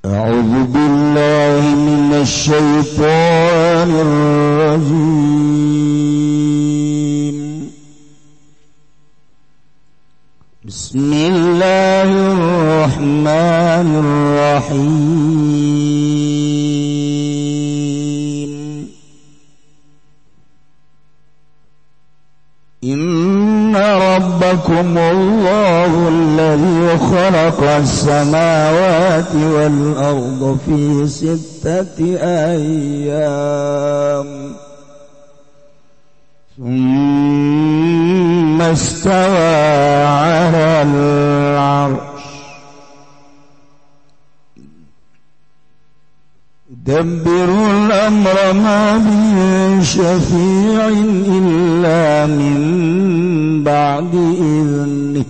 A'udzu billahi minasy syaithanir rajim. Bismillahirrahmanirrahim. Inna rabbakumullahu alladhi khalaqa as-samawati wal arda fi sittati ayyam thumma istawa 'ala al-'arsy yudabbiru al-amra ma min syafi'in illa min ba'di idhnih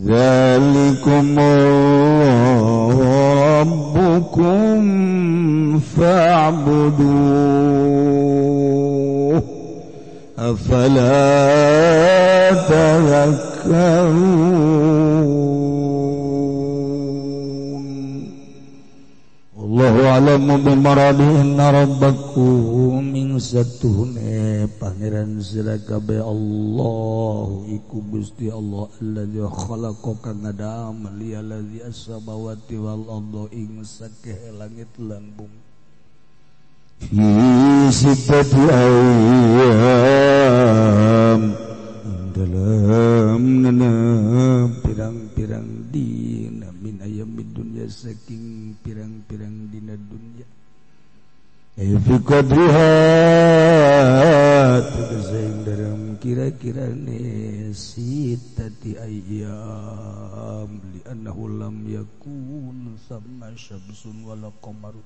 dzalikumullahu rabbukum fa'buduh afala tadhakkarun. Allahu a'lamu bimaradi inna rabbakum ing satuhune pangeran sira kabeh Allah iku Gusti Allah alladzi khalaqa kang ngadamel ya allazi as-samawati wal arda ing sakeh langit lan bumi fi sittati ayyam dalam nana pirang-pirang dina min ayyamid dunya saking pirang-pirang dina dunya fi qadriha tegese ing dalam kira-kira ne sittati ayyam li annahu lam yakun samma syamsun wala qamar.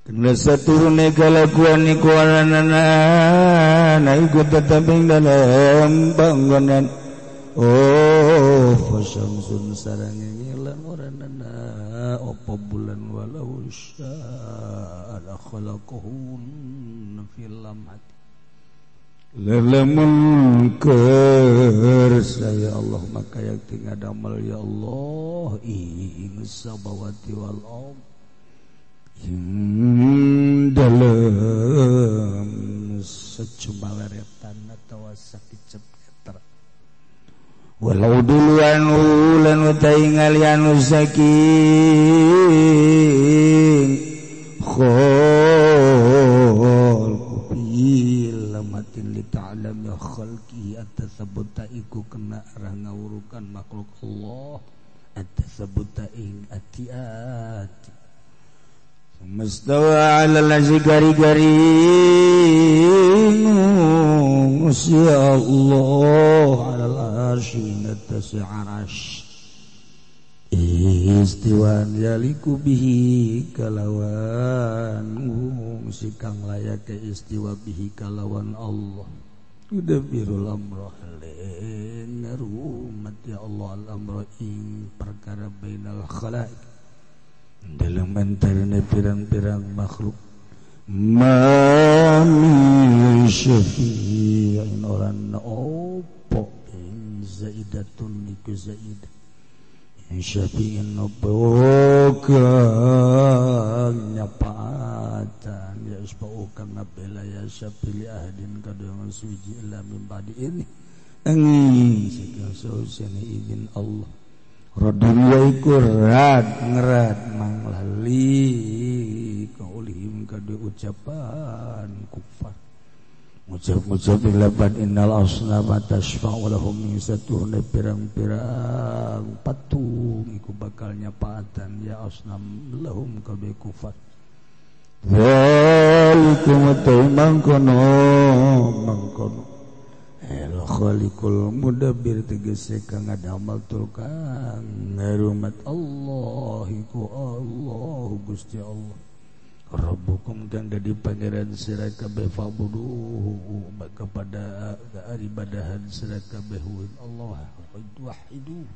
Kena saturune kalakuan iku anana iku tetep ing dalam panggonan. Oh fasyamsun sarange lan ora nana apa bulan walau syaa khalaqahun fil lamhat lelamun kersa ya Allah maka yang tinggal damel ya Allah ing sabawati wal ard dalam secumaleretan atau sakicep meter walau duluan ulan utai ngalian saking khalqu bil lamatin li ta'lam ya khalqi atasabbuta iku kena arah ngawurukan makhluk Allah atasabbuta ing ati-ati mustawa ala lazi gari-gari ya Allah ala al-arsy atas arasy istiwan yaliku bihi kalawan si kang layak ke istiwa bihi kalawan Allah yudabirul amra ngarumat ya Allah al-amra ing perkara bainal khalaik dalam antarane pirang-pirang makhluk ma min syafi'in ora opo ing zaidatun iku zaidah syafi'in opo kang nyapaatan ya isba'u kang ngabela ya syafi li ahdin kadang suci illa min ba'di ini ing saking sausene izin Allah Radun wa iku rad ngerat manglali kaulihim kadu ucapan kufar ngucap-ngucap laban innal asnama tashfa'u lahum ing satuhne pirang-pirang patung iku bakal nyapaatan ya asnam lahum kadu kufar zalikum mangkono mangkono El khaliqul mudabbir tegese kang ngadamel tur kang ngarumat Allah iku Allah Gusti Allah Rabbukum kang dadi pangeran sira kabeh fa'buduhu kepada ibadahan sira kabeh Allah wahidu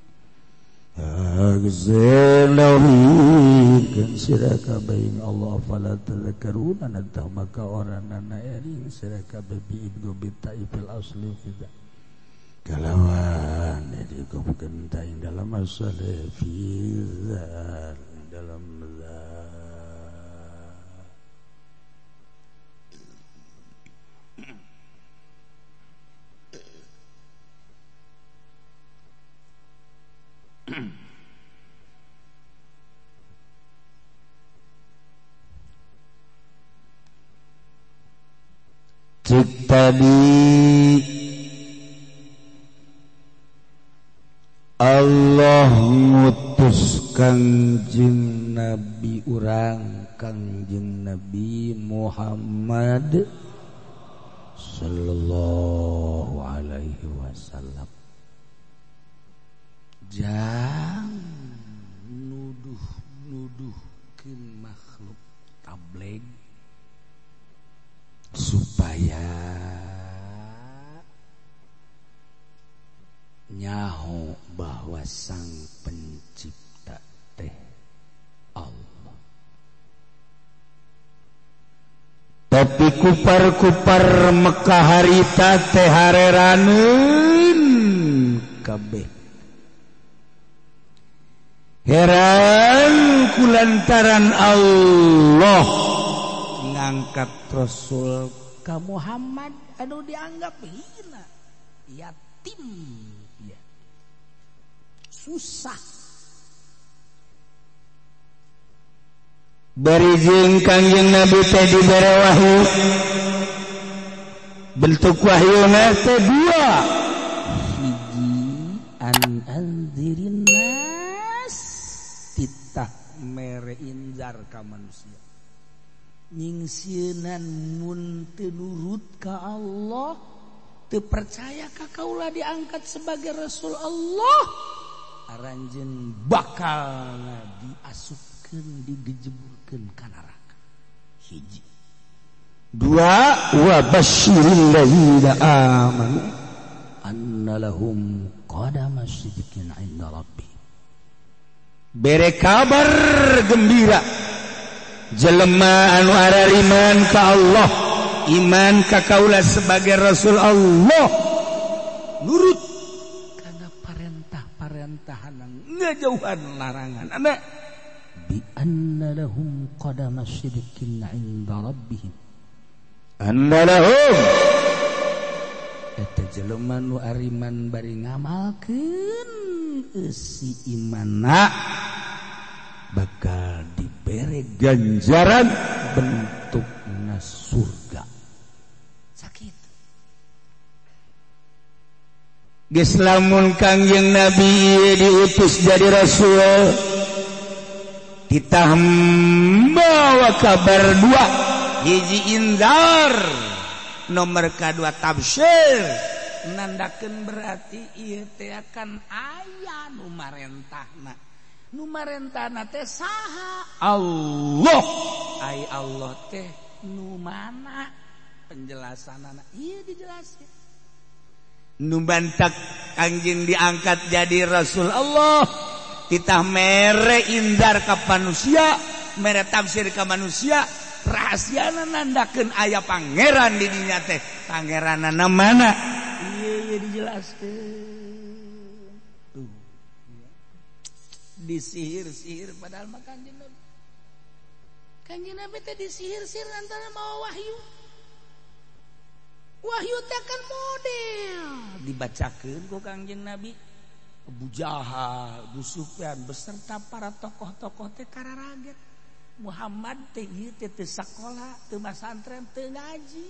Agzelawikeun sira kabeh ing Allah fala tadhakkaruna nantah maka orang nana ering sira kabeh biidgo bitaifil asli fida kalawan jadi gobukeun ta ing dalem masalah fi dalam cik tadi Allah ngutus Kangjeng Nabi urang Kangjeng Nabi Muhammad sallallahu alaihi wasallam. Jang nuduh-nuduhkeun makhluk tabligh supaya nyaho bahwa sang pencipta teh Allah. Tapi kupar-kupar Mekah harita teh hareraneun kabeh. Heran kulantaran Allah ngangkat Rasul ka Muhammad anu dianggap hina, yatim, ya. Susah. Bari jeung Kangjeng Nabi teh dibere wahyu. Bentuk wahyuna teh dua. Hiji an anzirin nas, titah mere inzar ka manusia. Nyingsieunan mun teu nurut ka Allah, teu percaya ka kaula diangkat sebagai Rasul Allah, aranjeun bakal diasupkeun digejeburkeun ka neraka. Hiji. Dua, wa basyiril ladzina amanu anna lahum qadama sidqin 'inda rabbihim. Bere kabar gembira jelema anu arariman ka Allah, iman ka kaula sebagai Rasul Allah, nurut kana parentah-parentahan, ngajauhan larangan. Ana bi anna lahum qadama sidqin 'inda rabbihim. Anna lahum eta jelema nu ariman bari ngamalkeun eusi imanna bakal dibere ganjaran bentukna surga. Sakit. Geus lamun Kangjeng Nabi diutus jadi rasul, ditah mawa kabar dua, hiji inzar, nomor kadua tafsir. Nandakeun berarti ieu teh akan aya nu marentahna. Nu marentahna teh saha? Allah. Ai Allah teh nu mana? Penjelasanana ieu dijelasin. Nu bantak Kangjeng diangkat jadi Rasul Allah, titah mere indar ka manusia, mere tafsir ka manusia, rahasiana nandakeun aya pangeran di dinya teh. Pangeranana mana? Ieu ieu dijelaskeun. Tuh. Disihir-sihir padahal mah Kangjeng Nabi. Kangjeng Nabi teh disihir-sihir antara mawa wahyu. Wahyu teh kan model dibacakeun ku Kangjeng Nabi. Abu Jahal, Abu Sufyan beserta para tokoh-tokoh teh kararaget. Muhammad teh ieu teh teu sakola, teu masantren, teu ngaji,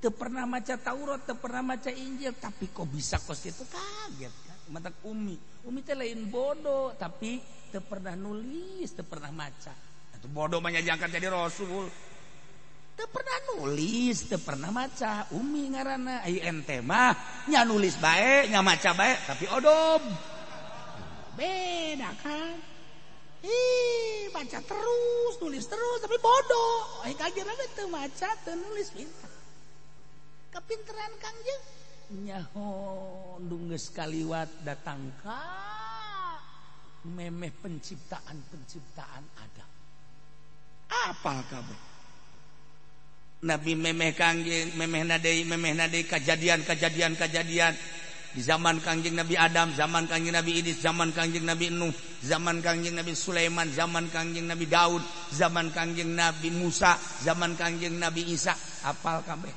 teu pernah maca Taurat, teu pernah maca Injil, tapi kok bisa kos itu kaget kan? Matak umi. Umi teh lain bodoh, tapi teu pernah nulis, teu pernah maca. Atuh bodoh mah diangkat jadi rasul. Teu pernah nulis, teu pernah maca. Umi ngaranna, ai ente mah nya nulis bae, nya maca bae, tapi odob. Beda kan? Ih, baca terus, nulis terus, tapi bodoh. Ai Kangjeng Nabi teu maca, teu nulis, pintar. Kepinteran Kangjeng nyaho geus kaliwat datang ka memeh penciptaan-penciptaan ada. Apal kabeh? Nabi memeh Kangjeng, memeh nadei kejadian-kejadian-kejadian. Di zaman Kangjeng Nabi Adam, zaman Kangjeng Nabi Idris, zaman Kangjeng Nabi Nuh, zaman Kangjeng Nabi Sulaiman, zaman Kangjeng Nabi Daud, zaman Kangjeng Nabi Musa, zaman Kangjeng Nabi Isa. Apal kabeh.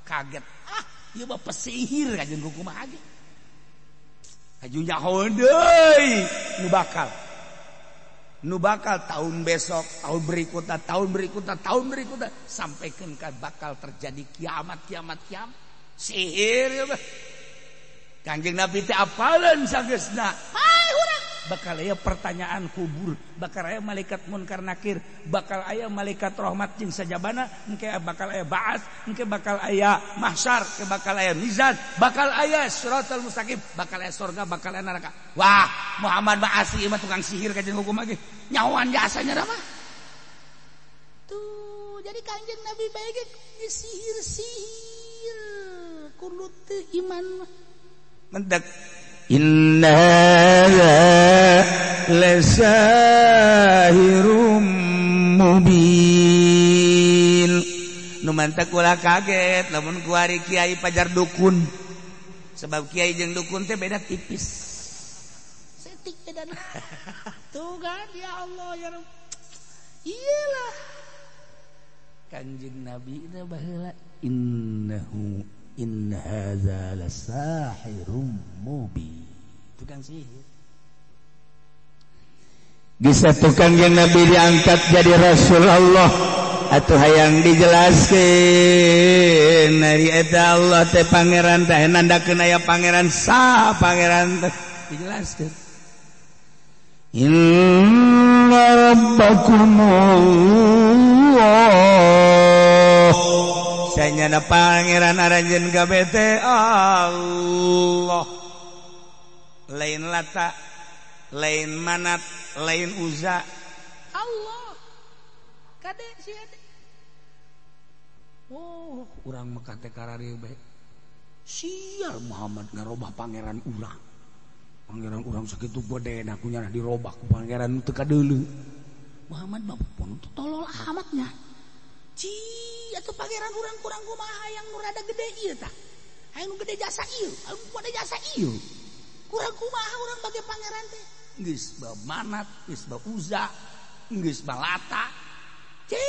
Kaget. Ah, ieu mah pesihir kajeun kumaha ge. Aju nyaho deui nu bakal. Nu bakal tahun besok, tahun berikutnya, tahun berikutnya, tahun berikutnya sampaikan ka bakal terjadi kiamat, kiamat, kiamat. Sihir ieu mah. Kangjeng Nabi teh apaleun sageusna. Hai urang bakal aya pertanyaan kubur, bakal aya malaikat munkar nakir, bakal aya malaikat rahmat jeung sajabana, engke bakal aya ba'ats, engke bakal aya mahsyar, engke bakal aya mizan, bakal aya siratal mustaqim, bakal aya surga, bakal aya neraka. Wah, Muhammad mah asli mah tukang sihir kajeun hukum ge. Nyawan jasanya mah. Tuh, jadi Kangjeng Nabi bae ge sihir-sihir kudu teu iman mah. Mendak inna lasahirum mubin. Nu mantak ulah kaget lamun kuari kiai pajar dukun. Sebab kiai jeung dukun teh beda tipis. Setik beda. Tuh kan ya Allah ya Rabb. Iyalah. Kanjeng Nabi teh baheula innahu in hadza lasahirum mubin. Tukang sihir. Bisa tukang yang Nabi diangkat jadi Rasul Allah atuh hayang dijelaskeun ari eta Allah teh pangeran teh nandakeun aya pangeran sa pangeran teh dijelaskeun. Inna rabbakum Allah. Sanyana pangeran aranjeun kabeh teh Allah. Lain Lata, lain Manat, lain Uza. Allah. Kade si ade. Oh, urang Mekah teh kararieu bae. Sial Muhammad ngarobah pangeran urang. Pangeran urang sakitu godena ku nyanah dirobah ku pangeran teu kadeuleu. Muhammad mah pun tolol amatnya. Ci, atuh pangeran urang kurang kumaha hayang nu rada gede ieu tah. Hayang nu gede jasa ieu, hayang nu gede jasa ieu. Kurang kumaha urang bagi pangeran teh. Geus ba Manat, geus ba Uza, geus ba Lata. Ci,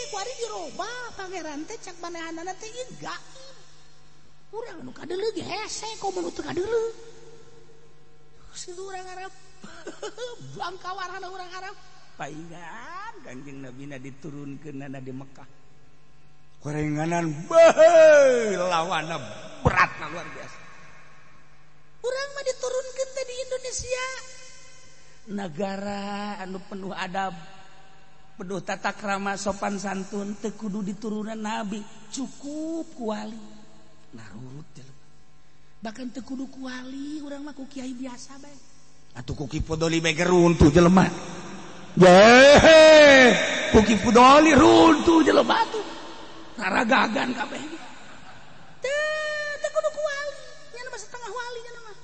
kuari dirobah pangeran teh cak manehanana teh ieu gaib. Urang nu kadeuleu ge hese komo nu teu kadeuleu. Situ urang Arab. Bangkawarana urang Arab. Paingan Kangjeng Nabi na diturunkeun na di Mekah. Korenganan beuh lawanna berat na luar biasa. Urang mah diturunkeun teh di Indonesia. Negara anu penuh adab, penuh tata krama sopan santun, teu kudu diturunan nabi, cukup ku wali. Narurut jelema. Bahkan teu kudu ku wali, urang mah ku kiai biasa bae. Atuh ku Ki Fudoli bae runtuh jelema. Yehe, ku Ki Fudoli runtuh jelema tuh. Raragagan kabeh. Teu teu kudu ku wali, nya mah setengah wali nya mah.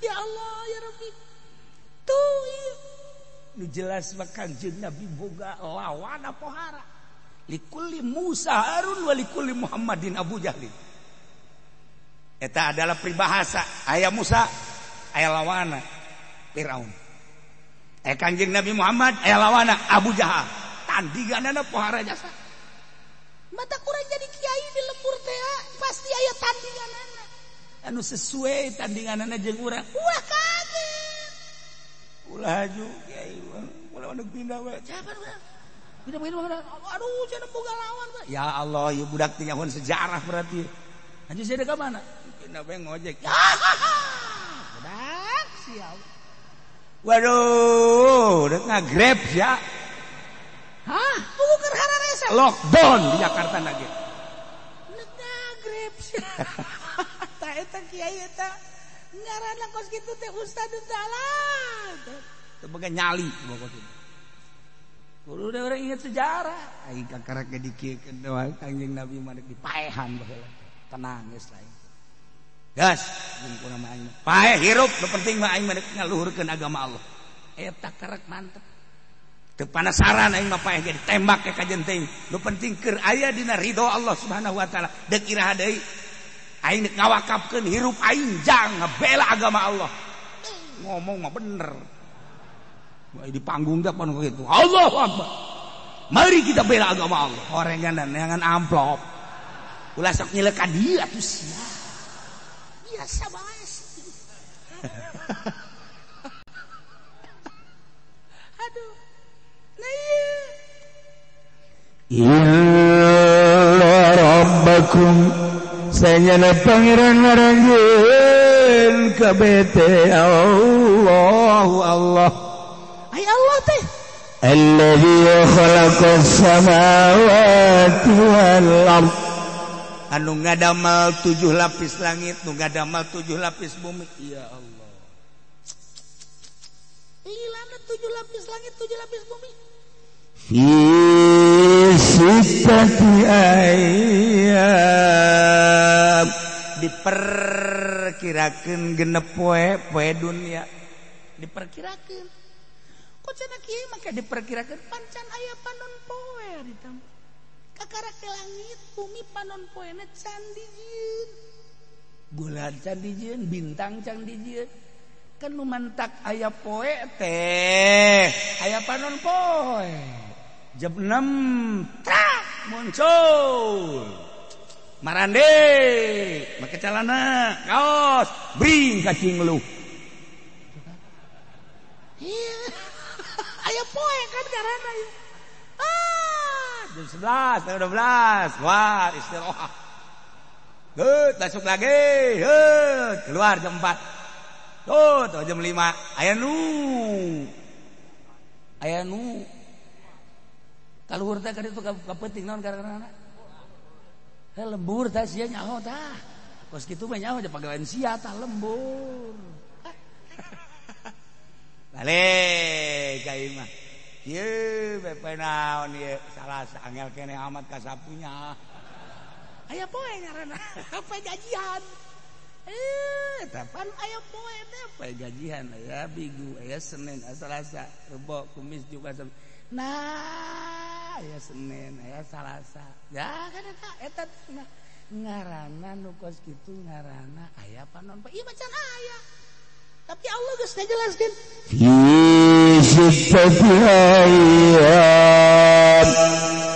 Ya Allah ya Rabbi. Tuh ieu. Nu jelas mah Kangjeng Nabi boga lawan pohara. Likulli Musa Harun wa likulli Muhammadin Abu Jahlin. Eta adalah peribahasa. Aya Musa, aya lawana Firaun. Aya Kangjeng Nabi Muhammad, aya lawana Abu Jahal. Tandinganana pohara jasa. Mata kurang jadi kiai di lembur teh pasti aya tandinganana. Anu sesuai tandinganana jeung urang. Ulah kaget. Ulah aju kiai ulah anu pindah we. Siapa urang? Pindah-pindah. Aduh, cenah boga lawan we. Ya Allah, ieu budak teh nyahoan sejarah berarti. Anjir sia ka mana? Pindah we ngojek. Budak siap. Waduh, udah ngagrab ya. Hah? Tunggu keur hararesa. Lockdown di Jakarta lagi. Ngagrab sia. Tah eta kiai eta ngaranna kos kitu teh ustad dalah. Teu boga nyali kos kitu. Kudu urang ingat sejarah. Aing kakarek ge dikieukeun doang Kangjeng Nabi mah dipaehan baheula. Tenang geus lain. Gas, jeung kuna mah aing. Paeh hirup nu penting mah aing mah ngaluhurkeun agama Allah. Eta karek mantep. Teu panasaran aing mah paeh ge ditembak ke kajen teuing. Nu penting keur aya dina ridho Allah Subhanahu wa taala. Deuk iraha deui. Aing nek ngawakafkeun hirup aing jang ngebela agama Allah. Ngomong mah bener. Di panggung dah pun gitu. Allahu Akbar. Mari kita bela agama Allah. Orengan dan neangan amplop. Ulah sok nyelek ka dieu atuh sia. Biasa bae sih. Aduh. Nah iya. Illa rabbakum sanyana pangeran ngaranjeun kabete Allah Allah. Ay Allah teh. Alladzi khalaqas samawati wal ard. Anu ngadamal 7 lapis langit, nu ngadamal 7 lapis bumi. Ya Allah. Lilana 7 lapis langit, 7 lapis bumi. Fi sittati ayyam. Diperkirakeun genep poe, poe dunia. Diperkirakeun. Kok cenah kieu maka diperkirakeun pancan aya panon poe di tempat. Kakara ke langit bumi panon poena can dijieun. Bulan can dijieun, bintang can dijieun. Kan nu mantak aya poe teh, aya panon poe. Jam 6 trak muncul. Marande, make calana, kaos, bring kacing lu. Iya. Aya poe kan karana ieu. Jam 11, 12, wah istirahat. Hut, masuk lagi, hut, keluar jam 4. Tuh, tuh jam 5, aya nu. Kaluhur teh ka ditu ka peuting naon karana? Heh lembur tah sia nyaho tah. Kos kitu mah nyaho ja pagawean sia tah lembur. Balik ka imah. Ieu bepe naon ieu salah angel keneh amat kasapunya. Aya poe ngaranna, poe gajian. Tapan aya poe teh poe gajian, aya Minggu, aya Senin, aya Selasa, Rebo, Kamis, Jumat. Nah, aya Senin, aya Selasa. Ya kan eta eta ngaranna nu kos kitu ngaranna aya panon poe. Ieu macan aya. Tapi Allah geus ngajelaskeun. Fi sittati ayyam.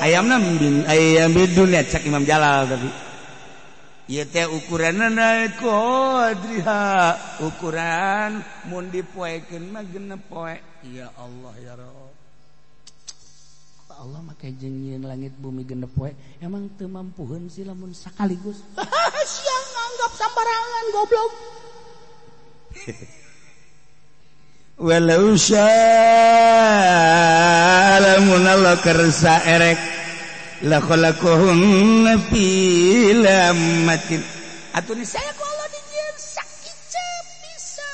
Ayamna bin ayyam dunya cak Imam Jalal tadi. Ieu teh ukuranna qadriha, ukuran mun dipoekeun mah genep poe. Ya Allah ya Rabb. Kok Allah make jeung nyieun langit bumi genep poe, emang teu mampuheun sih lamun sakaligus. Sia nganggap sambarangan goblok. Walau syaa lamun Allah kersa erek la khalaqahunna fi lamatin. Atuh ni saya ku Allah dijieun sakicep bisa.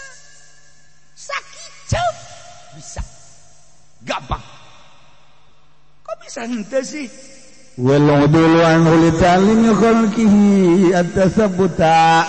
Sakicep bisa. Gampang. Kok bisa henteu sih? Wal udulu anhu li ta'limi khalqihi at-tasabbuta.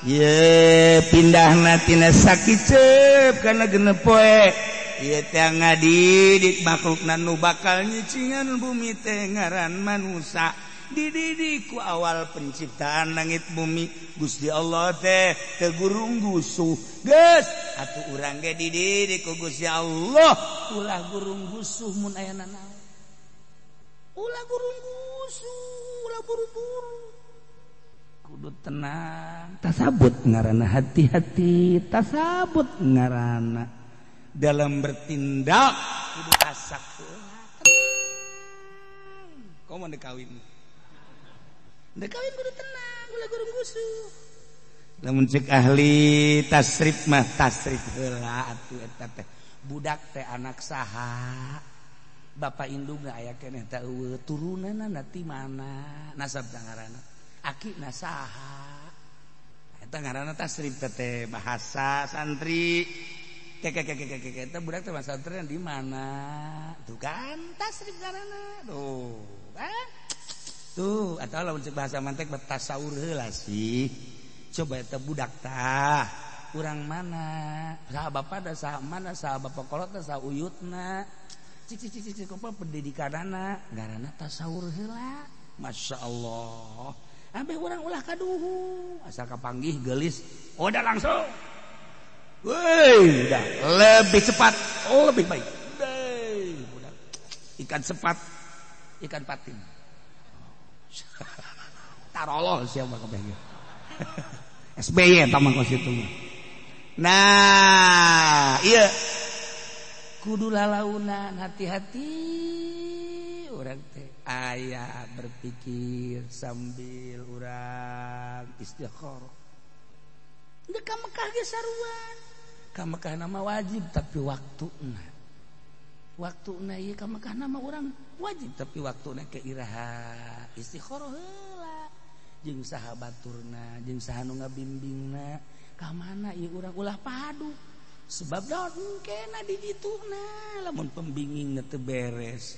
Ye pindahna tina sakicep kana genep poe. Ieu teh ngadidik makhlukna nu bakal nyicingan bumi teh ngaran manusa. Dididik ku awal penciptaan langit bumi Gusti Allah teh teu gurung gusuh. Geus atuh urang ge dididik ku Gusti Allah ulah gurung gusuh mun aya nanaon. Ulah gurung gusuh, ulah buru-buru. Kudu tenang, tasabut ngaranna hati-hati, tasabut ngaranna dalam bertindak kudu asak tenang. Kau mau dikawin? Dikawin kudu tenang, ulah gurung gusuh. Lamun cek ahli tasrif mah tasrif heula atuh eta teh. Budak teh anak saha? Bapak indungna aya keneh teh eueuh, turunanna ti mana? Nasab teh ngaranna. Aki nasaha eta ngaranna tasrif teh bahasa santri. Kek eta budak teh santri di mana? Tuh kan tasrif ngaranna. Tuh kan? Tuh atau lamun cek bahasa mantek batasaur heula sih. Coba eta budak tah urang mana? Saha bapa da saha mana? Saha bapa kolot da saha uyutna? Cik cik cik cik pendidikanana ngaranna tasaur heula. Masya Allah. Ambeh urang ulah kaduhu asal kapanggih geulis udah langsung. Woi, udah lebih cepat, oh lebih baik. Deh, udah. Ikan cepat, ikan patin. Tarolol siapa kabeh. SBY tamang kos itu mah. Nah, iya. Kudu lalaunan, hati-hati urang teh aya berpikir sambil urang istikharah. Dek ka Mekah ge sarua. Ka Mekah nama wajib tapi waktuna. Waktuna ieu ka Mekah nama urang wajib tapi waktuna ke iraha istikharah heula. Jeung saha baturna, jeung saha nu ngabimbingna, ka mana ieu urang ulah padu. Sebab daun kena di dituna lamun pembimbingna teu beres.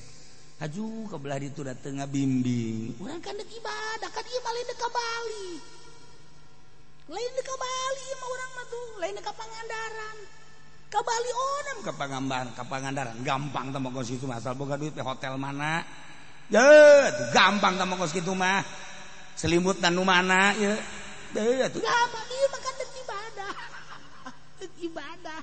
Haju ka belah ditu da teu ngabimbing. Urang kan deuk ibadah kan ieu mah lain deuk ka Bali. Lain ka Bali mah urang mah tuh, lain ka Pangandaran. Ka Bali onam ka Pangandaran, ka Pangandaran gampang teh mah kos kitu mah asal boga duit teh hotel mana. Ye, gampang teh mah kos kitu mah. Selimut dan nu mana ye. Deuh atuh gampang ieu mah kan deuk ibadah. Deuk ibadah.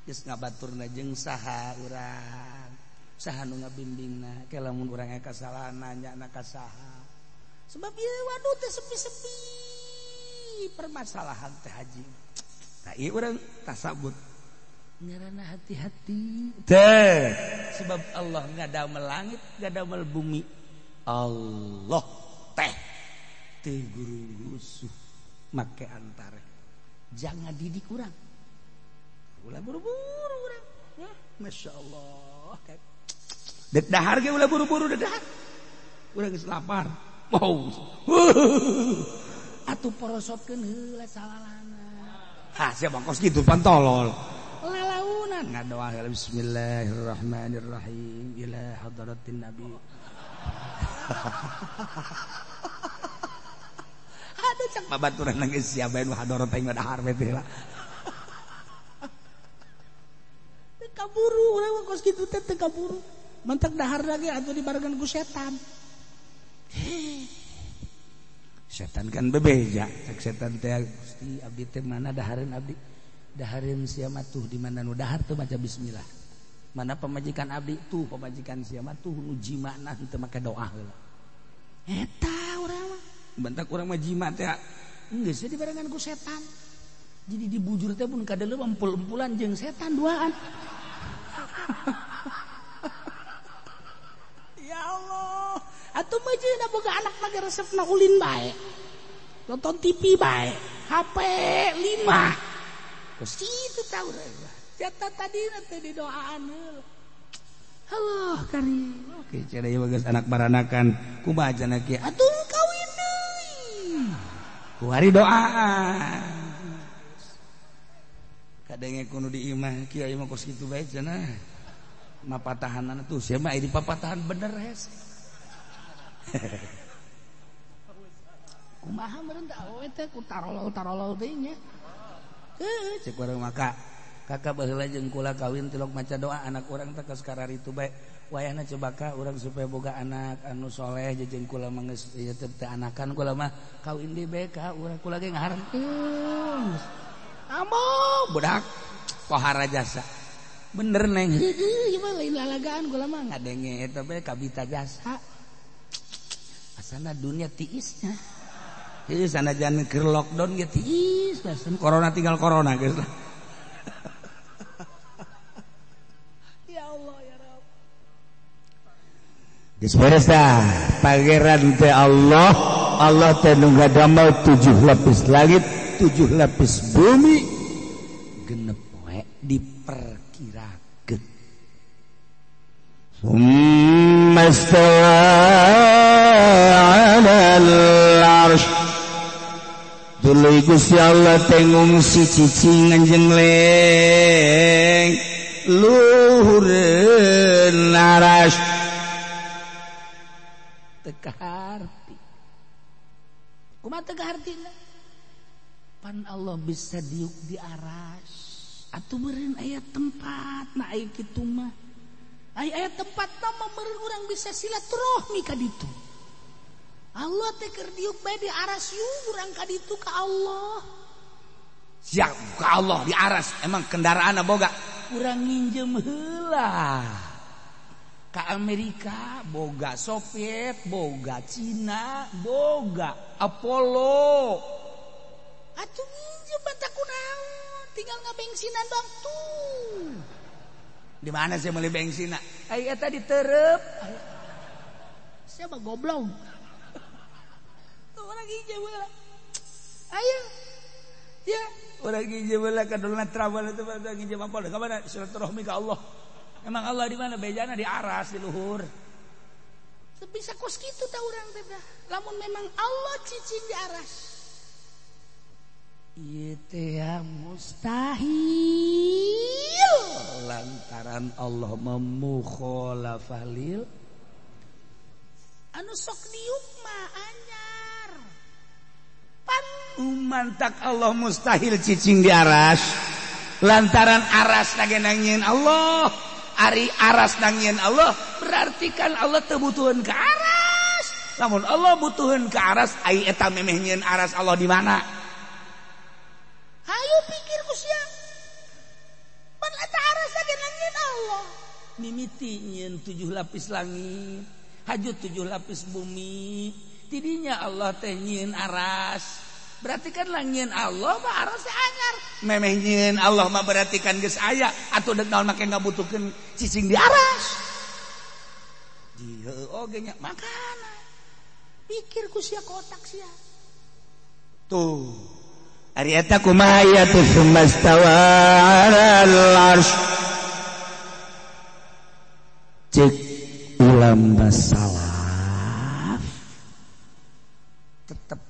Geus ngabaturna jeung saha urang. Saha nu ngabimbingna, ke lamun urang aya kasalahan nanya na ka saha. Sebab ieu waduh teh sepi-sepi. Permasalahan teh haji. Nah, ieu urang tasabut. Ngaranna hati-hati. Teh, sebab Allah ngadamel langit, ngadamel bumi. Allah teh teu gurugusuh make antara. Jangan didik urang. Ulah buru-buru urang. Ya, Masya Allah. Dek dahar ge ulah buru-buru dek dahar. Urang geus lapar. Wow. Atuh porosotkeun heula salalana. Ha, sia bangkos kitu pan tolol. Lalaunan ngadoa heula bismillahirrahmanirrahim ila hadratin nabi. Aduh cak babaturan geus sia bae nu hadarat aing dahar we teh lah. Teu kaburu urang mah kos kitu teh teu kaburu. Mentek dahar lagi atuh dibarengan ku setan. Setan kan bebeja, cek setan teh Gusti abdi teh mana dahareun abdi? Dahareun sia mah tuh di mana nu dahar teu maca bismillah. Mana pamajikan abdi tuh pamajikan sia mah tuh nu jimana teu make doa heula. Eta urang mah. Bentak urang mah jima teh geus dibarengan ku setan. Jadi dibujur teh pun kadeuleu empul-empulan jeung setan duaan. Ya Allah. Atuh mejeuna boga anak mah resepna ulin bae. Nonton TV bae, HP 5. Kos kitu tah urang. Jata tadina teh didoaan heula. Allah karim. Oke, cenah ieu geus anak baranakan. Kumaha cenah kieu? Atuh kawin deui. Kuari doaan. Kadenge kudu di imah kieu ieu mah kos kitu bae cenah. Mapatahanana tuh sia mah di papatahan bener hes. Kumaha meureun teh awewe teh ku tarolol-tarolol teh nya. Heuh cek urang mah kakak baheula jeung kula kawin tilok maca doa anak urang teh geus kararitu bae. Wayahna coba ka urang supaya boga anak anu soleh jeung kula mah geus ieu teh teu anakan kula mah kawin deui bae ka urang kula ge ngaharepkeun. Ambo budak pohara jasa. Bener neng. Heuh ieu mah lain lalagaan kula mah ngadenge eta bae kabita jasa. Asana dunia tiisnya. Heuh sanajan keur lockdown ge tiis, corona tinggal corona geus lah. Ya Allah ya Rabb. Geus beres dah. Pangeran teh Allah, Allah teh nu ngadamel 7 lapis langit, 7 lapis bumi. Genep poe diperkirakeun. Summa istawa 'alal 'arsy. Tuluy Gusti Allah teh ngungsi cicing anjengleng luhureun aras. Teu kaharti. Kumaha teu kahartina? Pan Allah bisa diuk di aras. Atuh meureun aya tempat na aya kitu mah. Aya tempat mah meureun urang bisa silaturahmi ka ditu. Allah teh keur diuk bae di aras yuk urang ka ditu ka Allah. Siap ka Allah di aras emang kendaraan boga urang nginjem heula. Ka Amerika boga Soviet, boga Cina, boga Apollo. Atuh nginjem batak kunaon, tinggal ngabengsinan doang tuh. Di mana sih meuli bensin? Ai eta diterep. Siapa goblok? Orang nginjem heula. Ayo. Ya, orang nginjem heula ka Donald Trump itu nginjem apa? Ka mana silaturahmi ka Allah. Emang Allah di mana? Bejana di aras di luhur. Bisa kos kitu ta urang teh dah. Lamun memang Allah cicing di aras. Ieu teh mustahil lantaran Allah memukhalafah lil anu sok diuk mah anyar. Pan mantak Allah mustahil cicing di aras. Lantaran aras lagi nangieun Allah. Ari aras nangieun Allah berarti kan Allah teu butuheun ka aras. Lamun Allah butuheun ka aras, ai eta memeh nyieun aras Allah di mana? Hayu pikir ku sia. Pan eta aras lagi nangieun Allah. Mimiti nyieun 7 lapis langit, haju 7 lapis bumi. Tidinya Allah teh nyieun aras. Berarti kan langieun Allah mah aras teh anyar. Memeh nyieun Allah mah berarti kan geus aya atuh deuk naon make ngabutuhkeun cicing di aras. Dieu oge nya makana. Pikir ku sia kotak sia. Tuh. Ari eta kumaha ya tuh sumastawa 'alal arsy. Cek ulama salaf tetep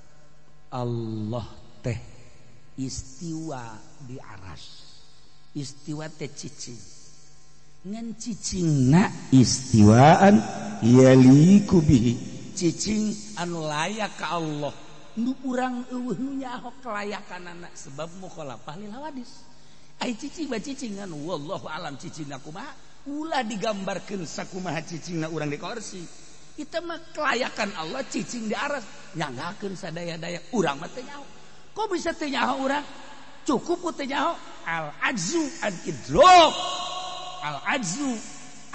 Allah teh istiwa di aras. Istiwa teh cicing. Ngan cicingna istiwaan yaliku bihi. Cicing anu layak ka Allah. Nu urang eueuh nu nyaho kelayakanana sebab mukhalafah lil hawadis. Ai cicing ba cicingan wallahu alam cicingna kumaha? Ulah digambarkeun sakumaha cicingna urang di kursi. Kita mah kelayakan Allah cicing di aras nyanggakeun sadaya-daya urang mah teu nyaho. Kok bisa teu nyaho urang? Cukup ku teu nyaho al ajzu an idrok. Al ajzu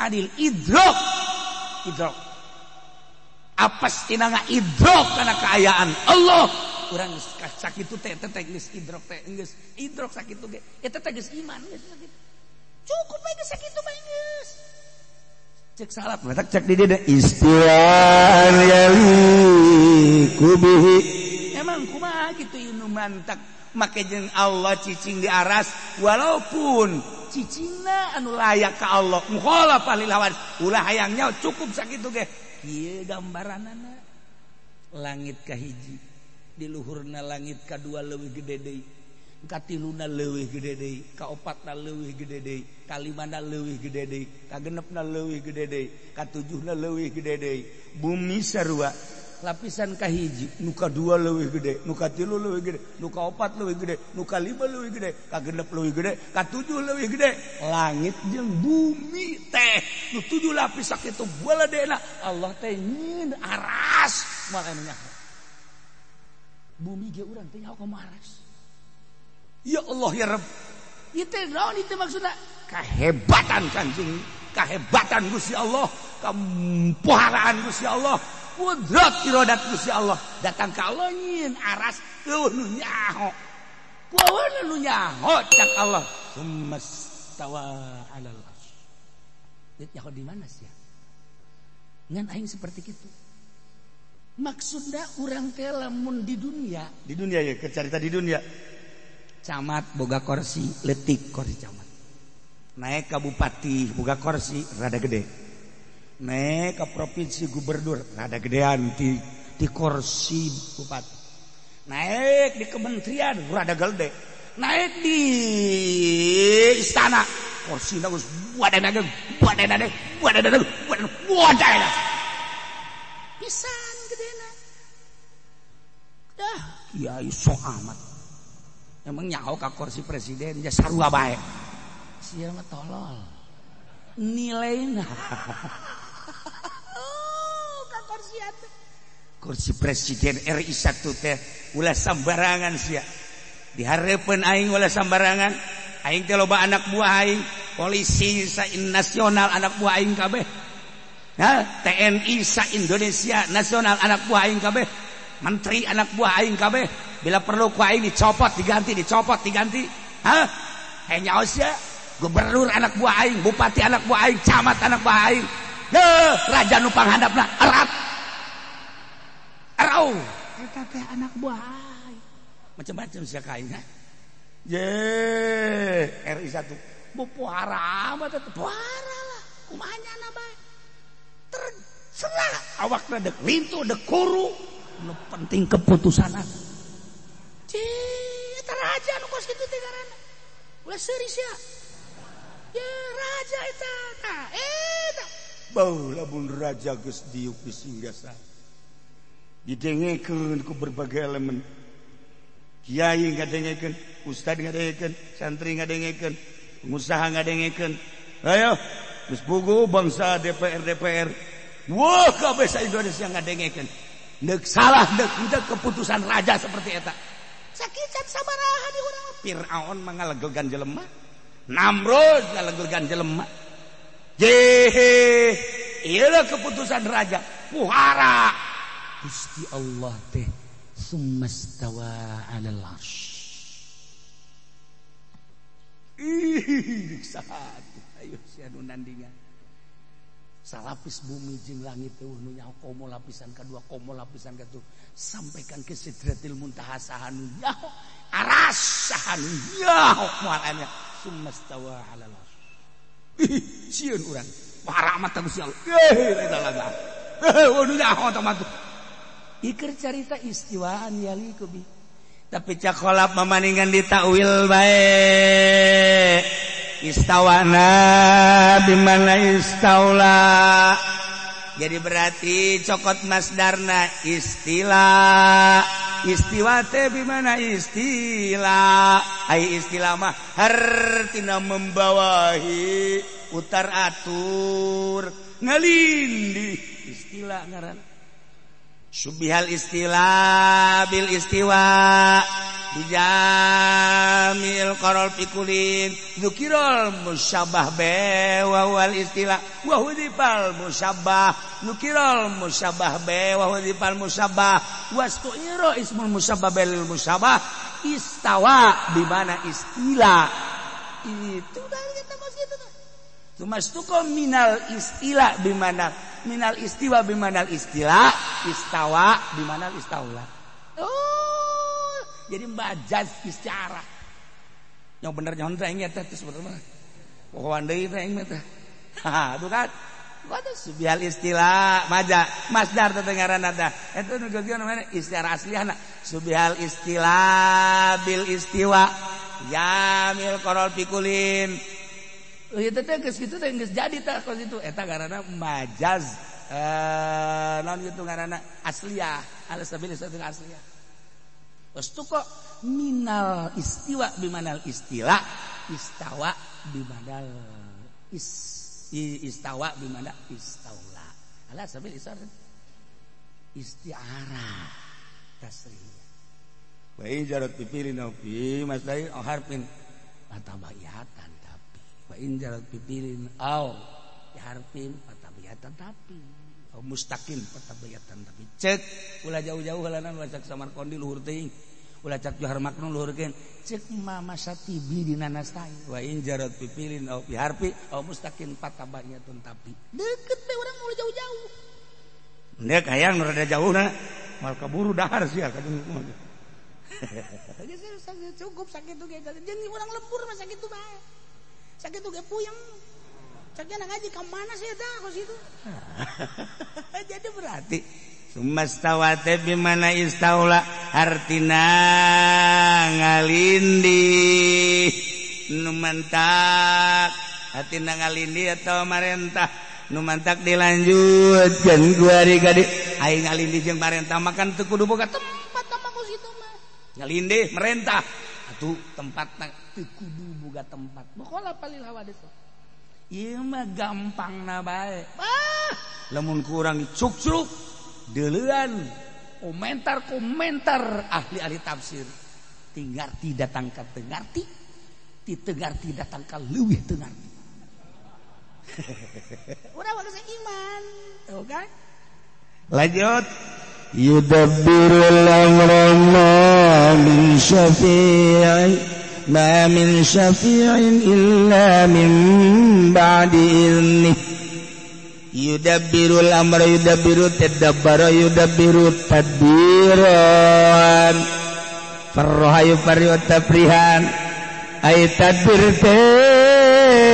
anil idrok. Idrok. Apas tina ngaidrok kana kaayaan Allah. Urang geus sakitu teh teh geus idrok teh geus idrok sakitu ge. Eta teh geus iman geus sakitu. Cukup bae geus sakitu bae geus. Cek salaf matak cek di dieu istiwan yaliku bihi. Emang kumaha kitu inu mantak make jeung Allah cicing di aras walaupun cicingna anu layak ka Allah mukhalafah lil hawadis ulah hayang nyaho cukup sakitu ge. Kieu gambaranana langit kahiji di luhurna langit kadua leuwih gede deui, katiluna leuwih gede deui, kaopatna leuwih gede deui, kalimana leuwih gede deui, kagenepna leuwih gede deui, katujuhna leuwih gede deui. Bumi sarua lapisan kahiji nu kadua leuwih gede, nu katilu leuwih gede, nu kaopat leuwih gede, nu kalima leuwih gede, kagenep leuwih gede, katujuh leuwih gede. Langit jeung bumi teh nu 7 lapis sakitu baladena Allah teh nyieun aras moal anu nyaho. Bumi ge urang teh nyaho komo aras. Ya Allah ya Rabb. Ieu teh naon ieu maksudna? Kahebatan Kanjeng, kahebatan Gusti Allah, kampoharaan Gusti Allah, kudrat iradat Gusti Allah. Datang ka Allah nyieun aras eueuh nu nyaho. Eueuh nu nyaho cak Allah. Sumastawa 'alal arsy. Deuk nyaho di mana sia? Ngan aing seperti kitu. Maksudna urang teh lamun di dunia ya cerita di dunia. Camat boga kursi letik kursi camat. Naik ka bupati boga kursi rada gede. Naik ka provinsi gubernur rada gedean di kursi bupati. Naik di kementerian rada gede. Naik di istana kursina geus wadana wadana wadana wadana. Pisan gedena. Dah kiai sok amat. Emang nyaho ka kursi presiden ya sarua bae. Sia mah tolol. Nilaina. Oh, ka kursi atuh. Kursi presiden RI 1 teh ulah sambarangan sia. Dihareupeun aing ulah sambarangan. Aing teh loba anak buah aing, polisi sa nasional anak buah aing kabeh. Nah, TNI sa Indonesia nasional anak buah aing kabeh. Menteri anak buah aing kabeh. Bila perlu ku aing dicopot diganti, dicopot diganti. Hah? Hanya sia. Gubernur anak buah aing, bupati anak buah aing, camat anak buah aing. Deuh, raja nu panghandapna erat. Erau. Eta teh anak buah aing. Macam-macam sia ka aing. Ye, RI 1. Bu puara mah teh puara lah. Kumaha nyana bae. Terserah awakna deuk lintu deuk kuru, nu penting keputusanna. Cih, eta raja nu kos kitu teh ngaranna. Ulah seuri sia. Ya raja eta tah eta. Bau lamun raja geus diuk di singgasana. Didengekeun ku berbagai elemen. Kiai ngadengekeun, ustad ngadengekeun, santri ngadengekeun, pengusaha ngadengekeun. Ayo, geus pugu bangsa DPR DPR. Wah, kabeh sa Indonesia ngadengekeun. Neuk salah neuk henteu keputusan raja seperti eta. Sakican sabaraha di urang. Fir'aun mah ngalegelgan jelema. Namrud ngalegelgan jelema. Jehe, ieu keputusan raja. Puhara. Gusti Allah teh summastawa 'alal arsy. Ih, saat ayo sia nu nandingan. Salapis bumi jeung langit teh nu nyaho komo lapisan kadua komo lapisan katuh sampaikan ke sidratil muntaha saha nu nyaho aras saha nu nyaho moal aya summastawa 'alal arsy. Ih, sieun urang. Puhara amat Gusti Allah. Eh, eta laga. Eh, nu nyaho tah mah. Iker carita istiwaan yaliku bi. Tapi cakolap mamaningan ditakwil bae. Istawana bimana istaula. Jadi berarti cokot masdarna istilah. Istiwa teh bimana istilah. Ai istilah mah hartina membawahi utar atur ngalindih istilah ngaran. Subihal istilah bil istiwa bijamil qarol pikulin dzukirul musyabah be wa wal istilah wa hudifal musyabah dzukirul musyabah be wa hudifal musyabah wastu'ira ismul musyabah bil musyabah istawa di mana istilah itu dari kita masih itu tumastuko minal istilah bimana minal istiwa bimanal istilah istawa bimanal istaula. Oh, jadi majaz istiarah. Yang bener nyon teh aing teh sebenarnya. Pokoan deui teh aing teh. Ha, itu kan. Waduh subial istilah maja masdar teh ngaranna teh. Eta nu geus namanya istiarah asliana. Subihal istilah bil istiwa jamil qarol pikulin. Ieu teh geus kitu teh geus jadi tah kos itu eta ngaranna majaz naon kitu ngaranna asliyah ala sabil asliyah. Wastuqa minal istiwa bimanal istilah istawa bimanal istawa bimana istaula ala sabil isti'arah tasrih. Wa in jarat pipilin au fi masdar au harfin patabayatan tapi wa in jarat pipilin au harfin patabayatan tapi au mustaqim patabayatan tapi cek ulah jauh-jauh halanan ulah cek Samarkondi luhur teuing ulah cek Johar Maknun luhur keun cek Mama Satibi dina nastai wa in jarat pipilin au fi harfi au mustaqim patabayatan tapi deket be urang ulah jauh-jauh ndek hayang nu rada jauhna mal kaburu dahar sia kajeng. Cukup sakitu ge jeung urang lembur mah sakitu bae. Sakitu ge puyeng. Caknya ngaji ka mana sih eta kos itu. Jadi berarti sumastawa teh bimana istaula artina ngalindih nu mantak artina ngalindih atau marentah nu mantak dilanjutkeun ku ari gade aing ngalindih jeung marentah makan teu kudu boga tempat mah kos itu mah. Ngalindih merentah atuh tempatna teu kudu boga tempat. Bokola palil hawadis. Ieu mah gampangna bae. Ah, lamun kurang dicuk-cuk deuleuan Komentar-komentar ahli-ahli tafsir. Ti ngarti datang ka teu ngarti, ti teu ngarti datang ka leuwih teu ngarti. Urang mah geus iman, tuh kan? Lanjut. Yudabbirul amra ma min syafi'in ma min syafi'in illa min ba'di idnih. Yudabbirul amra yudabbiru tadabbara yudabbiru tadbiran farraha yufarrihu tafrihan ay tadbir teh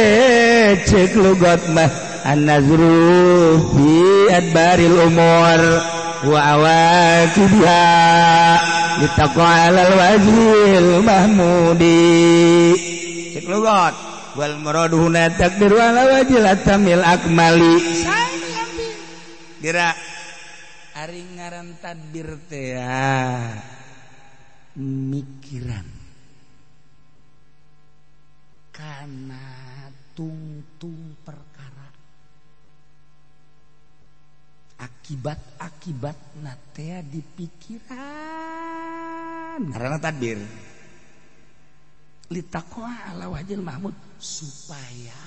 cek lugat mah an-nazru fi adbaril umur wa awaqibiha litaqwa alal wajhil mahmudi. Cek lugat wal muradu huna takdir wala wajhil atamil akmali. Dira ari ngaran tadbir teh mikiran kana tungtung perkara akibat-akibat natea dipikiran karena tadbir litaqwa ala wajhil mahmud supaya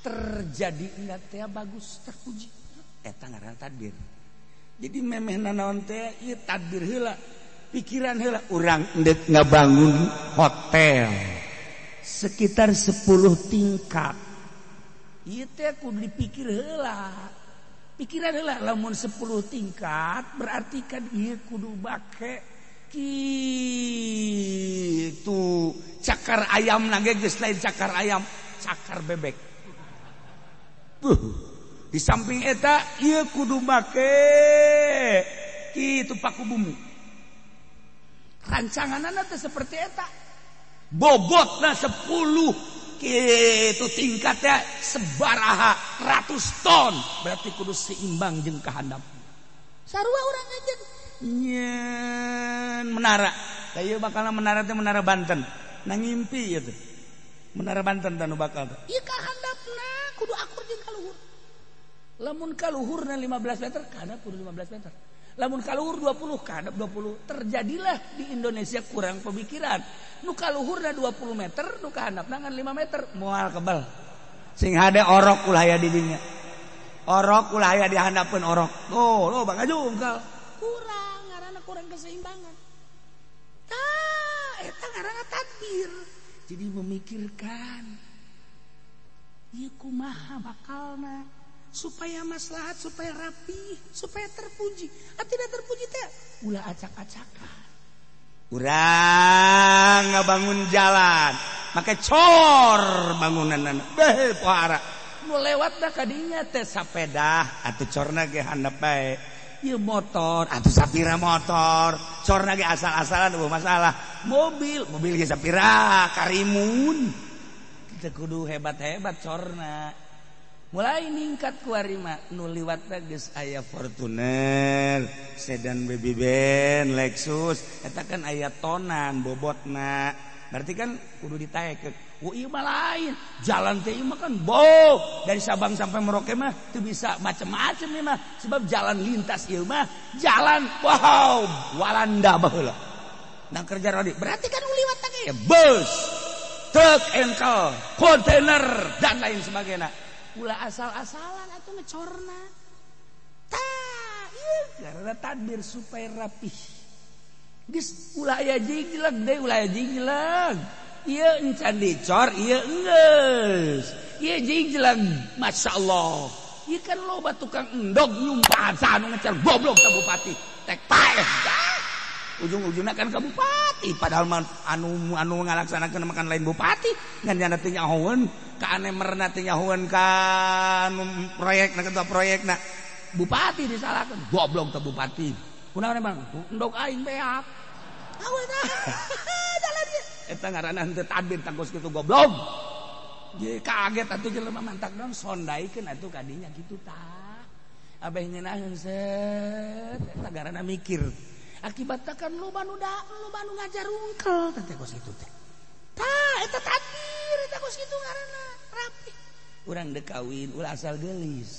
terjadi natea bagus terpuji eta ngaranna tadbir. Jadi memehna naon teh ieu tadbir heula pikiran heula urang endek ngabangun hotel sekitar 10 tingkat ieu teh kudu dipikir heula. Pikiran heula lamun 10 tingkat berarti kan ieu kudu bake kitu cakar ayam nage geus lain cakar ayam, cakar bebek. Di samping eta ieu kudu make kitu paku bumi. Rancanganana teh seperti eta. Bobotna 10 kitu tingkatnya sebaraha ratus ton berarti kudu seimbang jeung kahandap. Sarua urang aja nyen menara. Da ieu bakalna menara teh menara Banten. Na ngimpi ieu teh. Menara Banten tah nu bakal teh. Ieu kahandapna kudu akur jeung kaluhur. Lamun kaluhurna 15 meter, kahandap kudu 15 meter. Lamun kaluhur 20, kahandap 20. Terjadilah di Indonesia kurang pemikiran. Nu kaluhurna 20 meter, nu kahandapna ngan 5 meter, moal kebal. Sing hade orok ulah aya di dinya. Orok ulah aya di handapeun orok. Tuh, lo Bang Ajungkal. Kurang ngaranna kurang keseimbangan. Tah, eta ngaranna tadbir. Jadi memikirkan ieu kumaha bakalna supaya maslahat, supaya rapi, supaya terpuji. Ah, tidak terpuji teh ulah acak-acakan. Urang ngabangun jalan, make cor bangunanna. Beh pohara. Nu lewat da kadinya teh sapeda atuh corna ge handap bae. Ieu motor atuh sapira motor, corna ge asal-asalan eueuh masalah. Mobil, mobil ge sapira karimun. Kita kudu hebat-hebat corna. Mulai ningkat kuarima nu liwatna geus aya Fortuner, sedan Baby Ben, Lexus, eta kan aya tonan bobotna. Berarti kan kudu ditaekeun. Oh ieu mah lain, jalan teh ieu mah kan bo dari Sabang sampai Merauke mah teu bisa macem-macem ieu mah, sebab jalan lintas ieu mah jalan wow Walanda baheula. Nang kerja rodi, berarti kan nu liwatna ge bus, truk engkel, kontainer dan lain sebagainya. Ulah asal-asalan atuh ngecorna. Tah, ieu karena tadbir supaya rapih. Geus ulah aya jigleg deui, ulah aya jigleg. Ieu encan dicor, ieu enggeus. Ieu jigleg, masyaallah. Ieu kan loba tukang endog nyumpahan saha nu ngecer goblok ka bupati. Tek paeh. Ujung-ujungna kan ka bupati, padahal mah anu anu ngalaksanakeun makan lain bupati, ngan nyana teh nyahoeun ka anemerna teh nyahoeun ka nu proyekna ketua proyekna. Bupati disalahkeun, goblok ka bupati. Kunaon emang? Endog aing beak. Aweuna. Jalan ieu. Eta ngaranna henteu tadbir tangkos kitu goblok. Ye kaget atuh jelema mantak naon sondaikeun atuh kadinya kitu tah. Abeh nyenaheun set eta ngaranna mikir. Akibatna kan loba nu da, loba nu ngajarungkel teh kos kitu teh. Tah eta tadbir eta kos kitu ngaranna rapi. Urang dek kawin ulah asal geulis.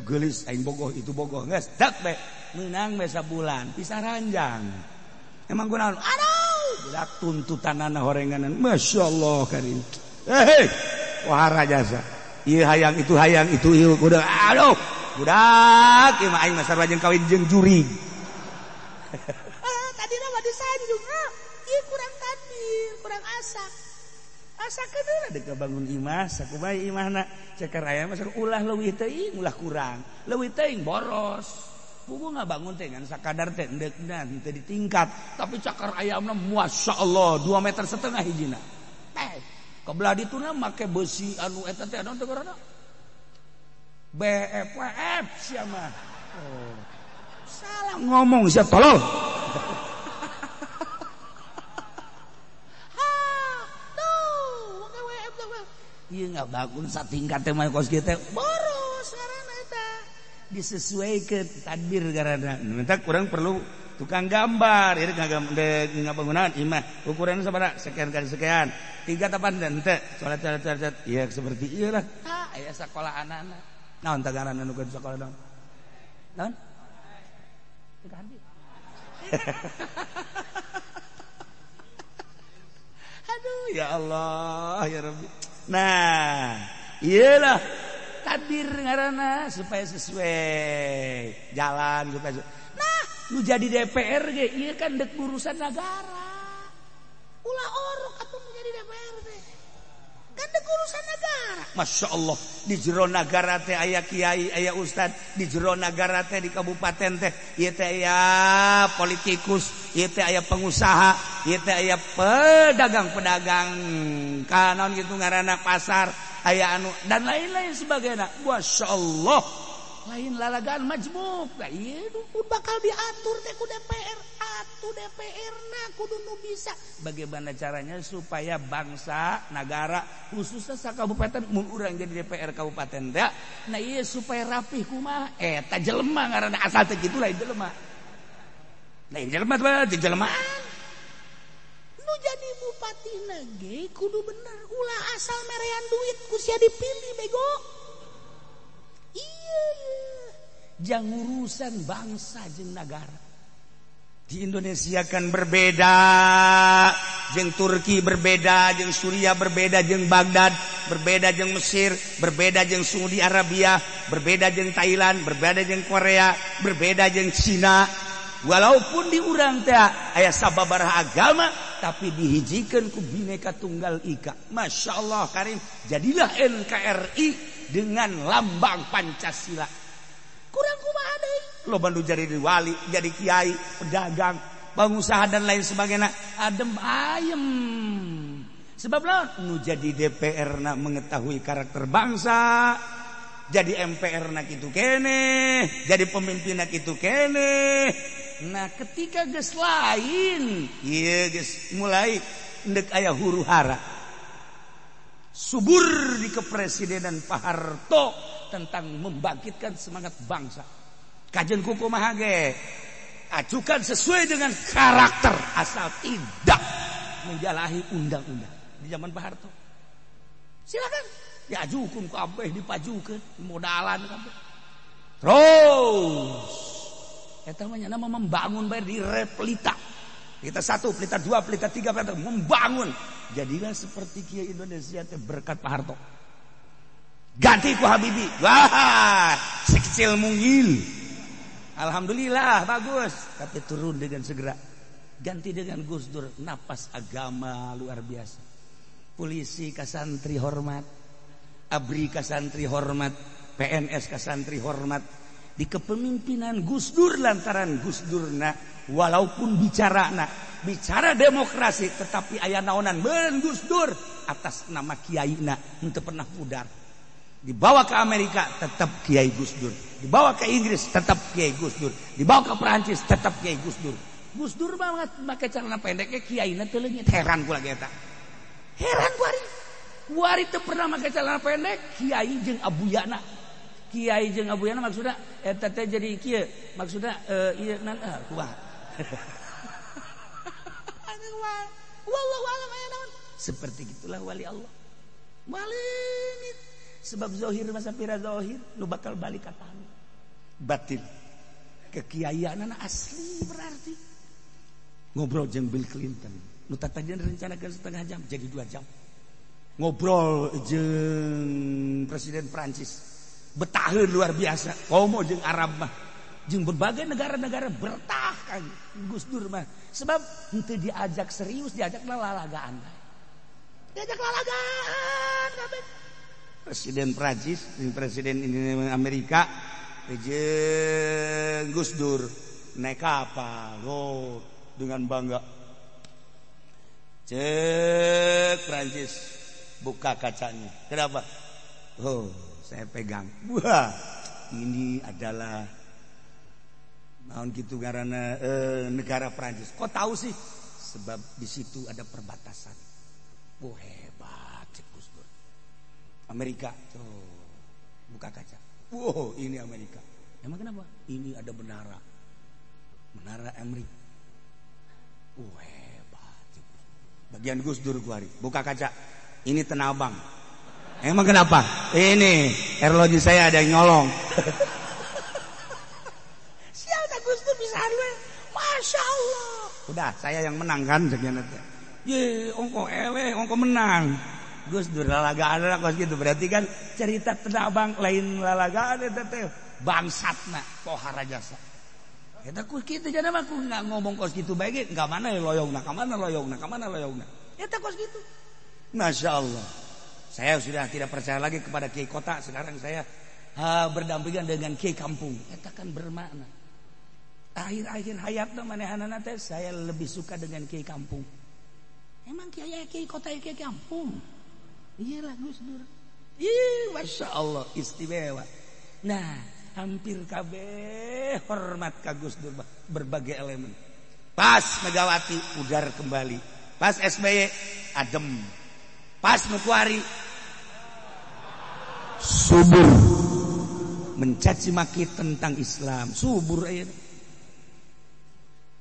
Geulis aing bogoh itu bogoh geus dak be meunang be sabulan pisah ranjang. Emang kunaon? Aduh, budak tuntutanana horenganan. Masyaallah karim. Hei, wahara jasa. Ieu hayang itu ieu kudu aduh, budak ieu mah aing mah sarua jeung kawin jeung jurig. Tadi mah disanjung, ieu kurang tadbir, kurang asak. Asa kedeula deuk bangun imah, sakumaha imahna cekar aya mah ulah leuwih teuing, ulah kurang. Leuwih teuing boros. Pugu ngabangun teh ngan sakadar teh endeukna teu ditingkat, tapi cakar ayamna masyaallah 2,5 meter hijina. Teh, kebelah dituna make besi anu eta teh anu teh ngaranna? BFF sia mah. Oh. Salah ngomong sia tolol. Ieu ngabangun satingkat teh mah kos kieu teh boros ngaranna eta. Disesuaikan tadbir karena minta kurang perlu tukang gambar ieu ngabangunan imah ukuranna sabaraha sekian kali sekian tiga tapan dan teh coret coret coret ieu seperti ieu lah tah aya sakola anak-anak naon tah ngaranna nu sekolah naon naon teu harti. Aduh ya Allah ya Rabbi. Nah iyalah tadbir ngaranna supaya sesuai jalan supaya sesuai. Nah nu jadi DPR ge ieu kan dek urusan negara ulah orok atuh nu jadi DPR teh kan dek urusan negara. Masya Allah di jero nagara teh aya kiai aya ustad di jero nagara teh di kabupaten teh ieu teh aya politikus ieu teh aya pengusaha ieu teh aya pedagang-pedagang kanon gitu ngaranna pasar aya anu dan lain-lain sebagainya. Masya Allah lain lalagaan majmuk nah, ieu bakal diatur teh ku DPR atuh DPR na kudu nu bisa bagaimana caranya supaya bangsa negara khususnya sakabupaten mun urang jadi DPR kabupaten teh nah ieu supaya rapih kumaha eta jelema ngaranna asal teh kitu lain jelema lain jelema teh jelema nu jadi bupati ge kudu bener ulah asal merean duit ku sia dipilih bego. Iya jang urusan bangsa jeung nagara di Indonesia kan berbeda jeung Turki berbeda jeung Suriah berbeda jeung Baghdad berbeda jeung Mesir berbeda jeung Saudi Arabia berbeda jeung Thailand berbeda jeung Korea berbeda jeung Cina. Walaupun di urang teh aya sababaraha agama tapi dihijikeun ku Bhinneka Tunggal Ika. Masya Allah karim jadilah NKRI dengan lambang Pancasila. Kurang kumaha deui loba nu jadi wali jadi kiai pedagang pengusaha dan lain sebagainya adem ayem sebab lawan nu jadi DPR na mengetahui karakter bangsa jadi MPR na kitu keneh jadi pemimpin na kitu keneh. Nah ketika geus lain ieu geus mulai endek aya huru hara subur di kepresidenan Pak Harto tentang membangkitkan semangat bangsa. Kajian kumaha ge ajukan sesuai dengan karakter asal tidak menyalahi undang-undang di zaman Pak Harto. Silakan diajukeun kabeh dipajukeun modalan kabeh. Terus eta mah nya membangun bae di replita. Pelita 1, pelita 2, pelita 3, pelita membangun. Jadilah seperti kieu Indonesia teh berkat Pak Harto. Ganti ku Habibie. Wah, sekecil mungil. Alhamdulillah bagus, tapi turun dengan segera. Ganti dengan Gus Dur, napas agama luar biasa. Polisi ka santri hormat, ABRI ka santri hormat, PNS ka santri hormat. Di kepemimpinan Gus Dur lantaran Gus Durna walaupun bicarana bicara demokrasi tetapi aya naonan ben Gus Dur atas nama kiaina henteu pernah pudar. Dibawa ke Amerika tetap Kiai Gus Dur, dibawa ke Inggris tetap Kiai Gus Dur, dibawa ke Perancis tetap Kiai Gus Dur. Gus Dur banget make celana pendeknya kiaina teu leungit. Heran kula ge eta. Heran ku ari. Wari teu pernah make celana pendek kiai jeung abuyana. Kiai jeung abuyana maksudna eta teh jadi kieu, maksudna ieu nan kumaha. Wallahu a'lam aya naon. Seperti gitulah wali Allah. Wali Sebab zahir masa pira zahir nu bakal balik ka tanah. Batin kekiaianana asli berarti. Ngobrol jeung Bill Clinton, nu tatadian rencanakeun setengah jam jadi 2 jam. Ngobrol jeung Presiden Prancis, betaheun luar biasa. Komo jeung Arab mah, jeung berbagai negara-negara bertah kan Gus Dur mah. Sebab henteu diajak serius, diajak lalagaan. Diajak lalagaan kabeh. Presiden Prancis, Presiden Amerika, jeung Gus Dur naik kapal, oh, dengan bangga. Cek Prancis buka kacanya. Kenapa? Oh, saya pegang. Wah, ini adalah naon gitu karena negara Prancis. Kok tahu sih? Sebab di situ ada perbatasan. Wah, hebat cek Gus Dur. Amerika, tuh buka kaca. Wow, ini Amerika. Emang kenapa? Ini ada menara. Menara Amerika. Wah, hebat. Bagian Gus Dur kuari. Buka kaca. Ini Tanah Abang. Emang kenapa? Ini erloji saya ada yang nyolong. Sial tak Gus Dur bisa we. Masya Allah. Udah, saya yang menang kan sekian teh. Ye, ongko eleh, ongko menang. Gus Dur lalagaan lah kos gitu. Berarti kan cerita Tanah Abang lain lalagaan eta teh bangsatna pohara jasa. Eta ku kitu jana mah ku nggak ngomong kos gitu bae ge, enggak mana loyongna, ka mana loyongna, ka mana loyongna. Eta kos gitu. Masya Allah. Saya sudah tidak percaya lagi kepada kiai kota. Sekarang saya berdampingan dengan kiai kampung. Eta kan bermakna. Akhir-akhir hayatna manehanana teh saya lebih suka dengan kiai kampung. Emang kiai kiai kota kiai kampung. Iyalah Gus Dur. Ih, Masya Allah, istimewa. Nah, hampir kabeh hormat ka Gus Dur berbagai elemen. Pas Megawati pudar kembali. Pas SBY adem. Pas Nukuari subur mencaci maki tentang Islam. Subur aya.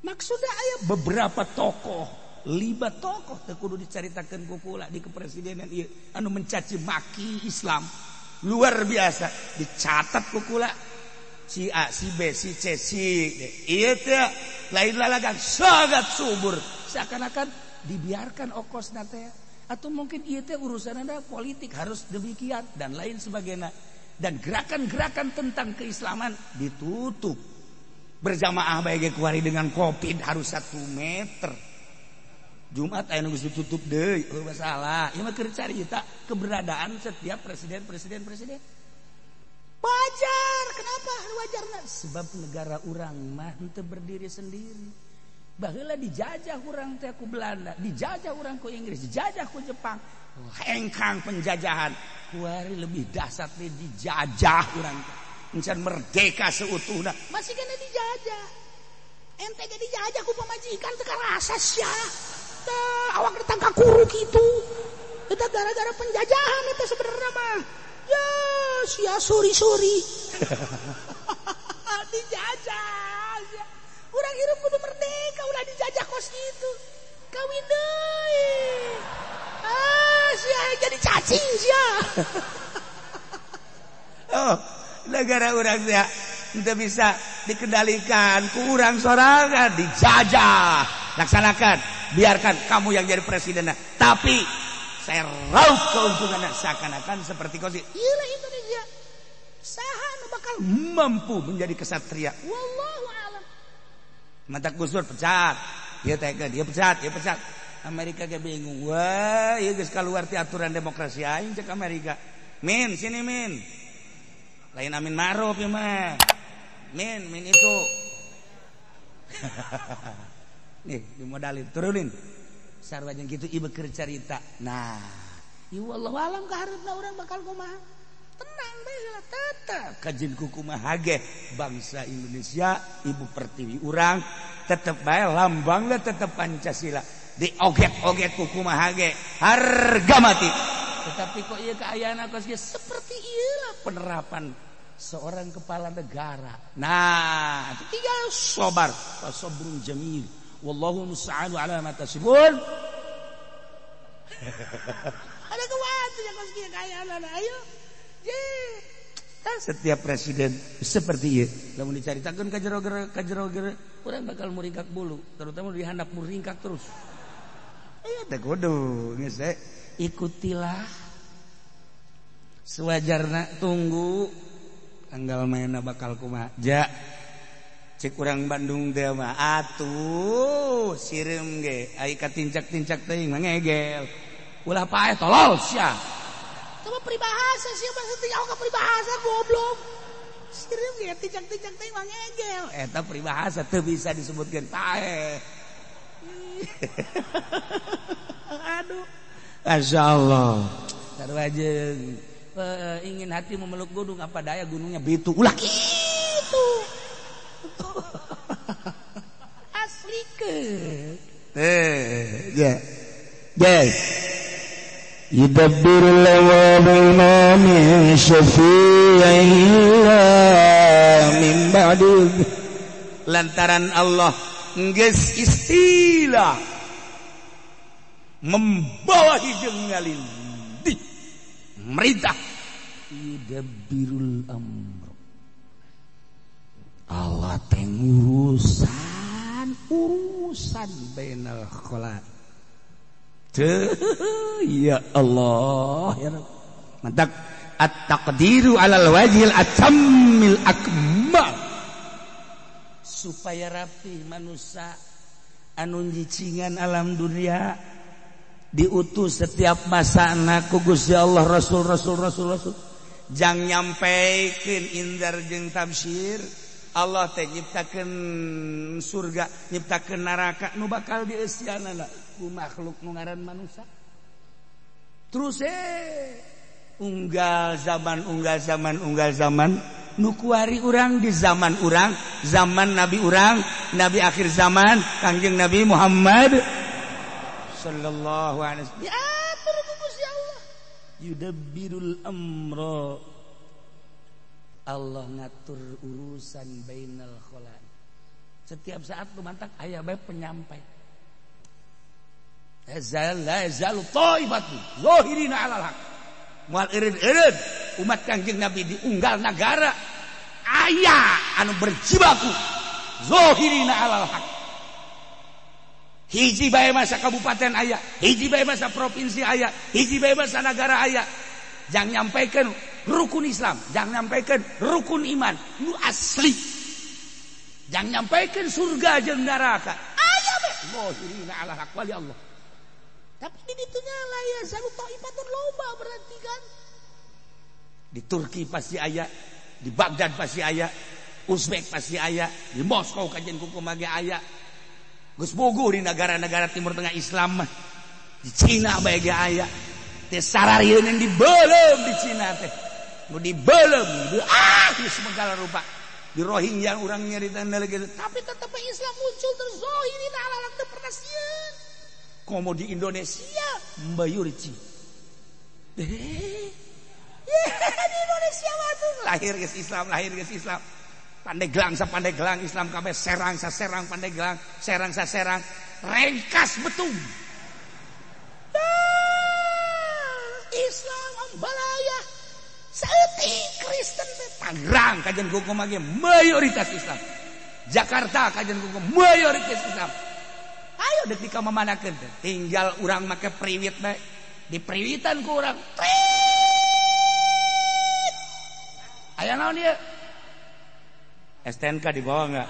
Maksudnya aya beberapa tokoh, 5 tokoh teu kudu dicaritakeun ku kula di kepresidenan ieu anu mencaci maki Islam. Luar biasa dicatat ku kula si A, si B, si C, si D. Ieu teh lain lalagan sangat subur. Seakan-akan dibiarkan okosna teh atau mungkin ieu teh urusanna politik harus demikian dan lain sebagainya. Dan gerakan-gerakan tentang keislaman ditutup. Berjamaah bae ge kuari dengan Covid harus 1 meter. Jumat aya nu geus ditutup deui, eueuh masalah. Ieu mah keur carita keberadaan setiap presiden. Wajar, kenapa wajarna? Sebab negara urang mah henteu berdiri sendiri. Baheula dijajah urang teh ku Belanda, dijajah urang ku Inggris, dijajah ku Jepang. Hengkang penjajahan. Kuari lebih dahsyat teh dijajah urang teh. Encan merdeka seutuhna, masih kena dijajah. Ente ge dijajah ku pamajikan teu karasa sia. Tah awak ditangkap kuru kitu. Eta gara-gara penjajahan eta sebenarnya mah. Ya sia suri-suri. Dijajah sia. Urang hirup kudu merdeka ulah dijajah kos kitu. Kawin deui. Ah sia jadi cacing sia. Oh, negara urang sia tidak bisa dikendalikan ku urang sorangan, dijajah. Laksanakan, biarkan kamu yang jadi presiden. Tapi saya raup keuntungan seakan-akan seperti kau sih. Iyalah Indonesia. Saha nu bakal mampu menjadi kesatria. Wallahu alam. Mata Gus Dur pecat. Dia tega, dia pecat, dia pecat. Amerika ge bingung. Wah, ieu geus kaluar ti aturan demokrasi aing cek Amerika. Min, sini Min. Lain Amin Ma'ruf ya mah. Min, min itu. Nih, dimodalin, turunin. Sarwa jeung kitu ieu keur carita. Nah, ya wallahu alam kaharepna urang bakal kumaha. Tenang bae lah tetep kajin kumaha ge bangsa Indonesia, ibu pertiwi urang tetep bae lambangna tetep Pancasila. Dioget-oget ku kumaha ge harga mati. Tetapi kok ieu kaayaan kos ge seperti ieu penerapan seorang kepala negara. Nah, tinggal sabar, sabrun jamil. Wallahu musta'anu ala ma tasifun. Ada kewatu yang kos kieu kaayaan ayo. Setiap presiden seperti ieu. Lamun dicaritakeun ka jero ka jero urang bakal muringkak bulu, terutama di handap muringkak terus. Iya teh kudu geus ikutilah sewajarna, tunggu tanggal mainna bakal kumaha. Ja cek urang Bandung teh mah atuh sireum ge ai katincak-tincak teuing mah ngegel. Ulah paeh tolol sia. Coba peribahasa sih, bahasa teh ka peribahasa goblok. Sireum ge tincak-tincak teuing mah ngegel. Eta peribahasa teu bisa disebutkeun paeh. Aduh. Masya Allah. Sarua jeung ingin hati memeluk gunung, apa daya gunungnya bitu. Ulah kitu. Asli ke. Eh, ya. Yes. Yudabbirul amra ma min syafi'in illa min ba'di. Lantaran Allah geus istilah membawa hideung ngalindih merintah yudabbirul amr. Allah teh urusan urusan bainal khalaq. Ya Allah ya Rabb. Mantap at-taqdiru alal wajhil atammil akmal. Supaya rapi manusia anu nyicingan alam dunia diutus setiap masana ku Gusti Allah rasul rasul rasul rasul jang nyampaikan indar jeung tafsir. Allah teh nyiptakeun surga, nyiptakeun neraka nu bakal dieusianana ku makhluk nu ngaran manusia. Terus unggal zaman unggal zaman unggal zaman nu kuari urang di zaman urang, zaman nabi urang, nabi akhir zaman Kangjeng Nabi Muhammad sallallahu alaihi wasallam. Diatur ku Gusti Allah. Yudabbirul amra. Allah ngatur urusan bainal khalaq. Setiap saat lumantak aya bae penyampai. Azal la yazalu taifatu zahirina 'alal haq. Moal eureun-eureun umat Kangjeng Nabi di unggal nagara aya anu berjibaku zahirina 'alal haq. Hiji bae masa kabupaten aya, hiji bae masa provinsi aya, hiji bae masa nagara aya. Jangan nyampaikan rukun Islam, jangan nyampaikan rukun iman nu asli. Jangan nyampaikan surga jeung neraka. Aya bae zahirina 'alal haq wali Allah. Tapi di ditunya la yazalu taifatun loba berarti kan. Di Turki pasti aya, di Baghdad pasti aya, Uzbek pasti aya, di Moskow kajian kuku mage aya. Geus bogoh di negara-negara Timur Tengah Islam mah. Di Cina bae ge aya. Teh sararieun yang dibeuleum di Cina teh. Nu dibeuleum, di segala rupa. Di Rohingya urang nyarita gitu. Tapi tetep Islam muncul terus zahirina 'alal haq teu pernah sieun. Komo di Indonesia mayoritas. Di Indonesia mah tuh lahir geus Islam, lahir geus Islam. Pandeglang sa Pandeglang Islam kabeh, Serang sa Serang Pandeglang, Serang sa Serang, Rengkas Betung. Islam ambalaya saeutik Kristen teh. Tangerang kajian hukum lagi mayoritas Islam. Jakarta kajian hukum mayoritas Islam. Ayo dek dikamamanakeun teh. Tinggal urang make priwit bae. Di priwitan ku urang. Trit. Aya naon ieu? STNK dibawa enggak?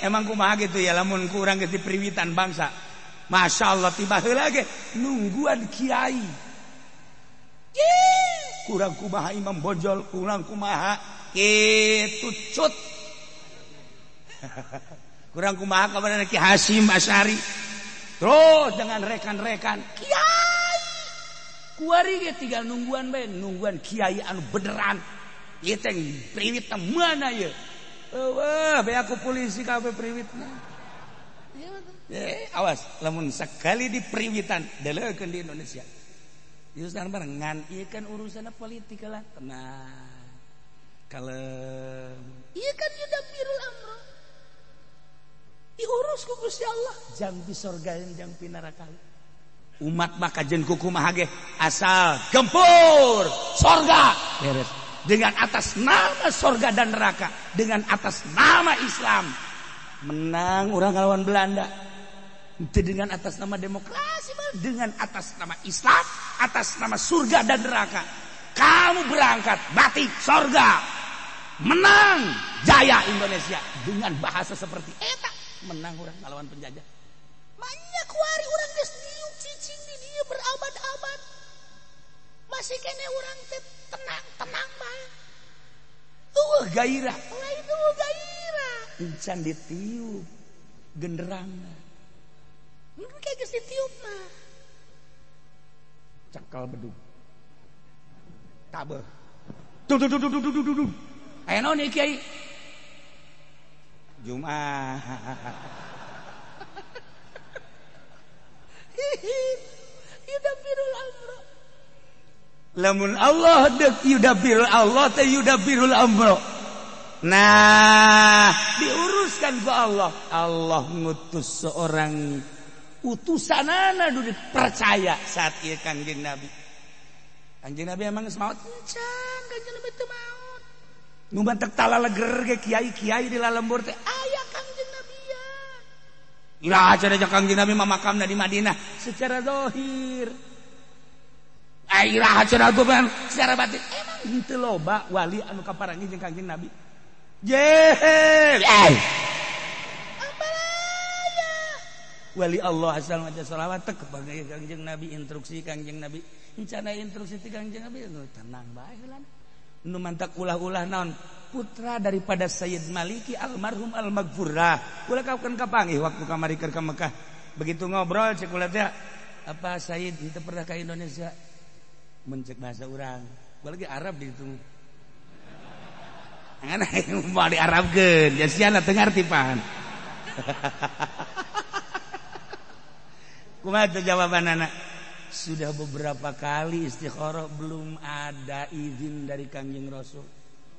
Emang kumaha gitu ya lamun ku urang geus di priwitan bangsa. Masya Allah tiba heula ge nungguan kiai. Kurang kumaha Imam Bonjol, kurang kumaha kitu cut. Kurang kumaha kabarna Ki Hasyim Asy'ari. Terus dengan rekan-rekan kiai. Kuari ge tinggal nungguan bae, nungguan kiai anu beneran. Ieu teh priwit mana ieu? Wah, be aku polisi kabeh priwitna. Awas, lamun sekali di priwitan deleukeun di Indonesia. Urusan barengan, ieu kan urusan politik lah. Tenang. Kalem. Ieu kan yudabbirul amra. Diurus Diurus ku Gusti Allah jang di sorga jang pi neraka. Umat maka jeung kumaha ge asal gempur sorga beres. Dengan atas nama sorga dan neraka, dengan atas nama Islam menang orang lawan Belanda. Itu dengan atas nama demokrasi, dengan atas nama Islam, atas nama surga dan neraka. Kamu berangkat batik sorga, menang jaya Indonesia dengan bahasa seperti eta menang orang lawan penjajah. Banyak wari orang geus diuk cicing di dieu berabad-abad. Masih kene urang teh tenang-tenang bae. Eueuh gairah. Lain eueuh gairah. Encan ditiup genderang. Mun kayak geus ditiup mah. Cekal bedug. Tabeuh. Duh duh duh duh duh duh duh. Aya naon ieu kiai? Jumat. Yudabirul amro. Lamun Allah dek yudabirul Allah teh yudabirul amro. Nah, diuruskan ku Allah. Allah ngutus seorang utusanana nu dipercaya saat ieu Kangjeng Nabi. Kangjeng Nabi emang geus maot? Encan, Kangjeng Nabi teu maot. Nu bantek talaleger ge kiai-kiai di lalembur teh aya Kangjeng Nabi ya. Iraha cenah Kangjeng Nabi mah makamna di Madinah secara zahir. Iraha cenah goban secara batin. Emang henteu loba wali anu kaparangi jeung Kangjeng Nabi. Jehe. Ambalaya. Wali Allah asal maca selawat teh kepanggih Kangjeng Nabi, instruksi Kangjeng Nabi. Encana instruksi ti Kangjeng Nabi tenang bae heula. Nu mantak ulah-ulah naon putra daripada Sayyid Maliki almarhum al-maghfurah. Ulah kapan kapanggih waktu kamari keur ka Mekah. Begitu ngobrol cek ulah teh apa Sayyid henteu pernah ka Indonesia? Mun cek bahasa urang. Gua lagi Arab di ditu. Ngan mau di Arabkeun, ya siana teu ngarti pan. Kumaha teh jawabanana? Sudah beberapa kali istikharah belum ada izin dari Kangjeng Rasul.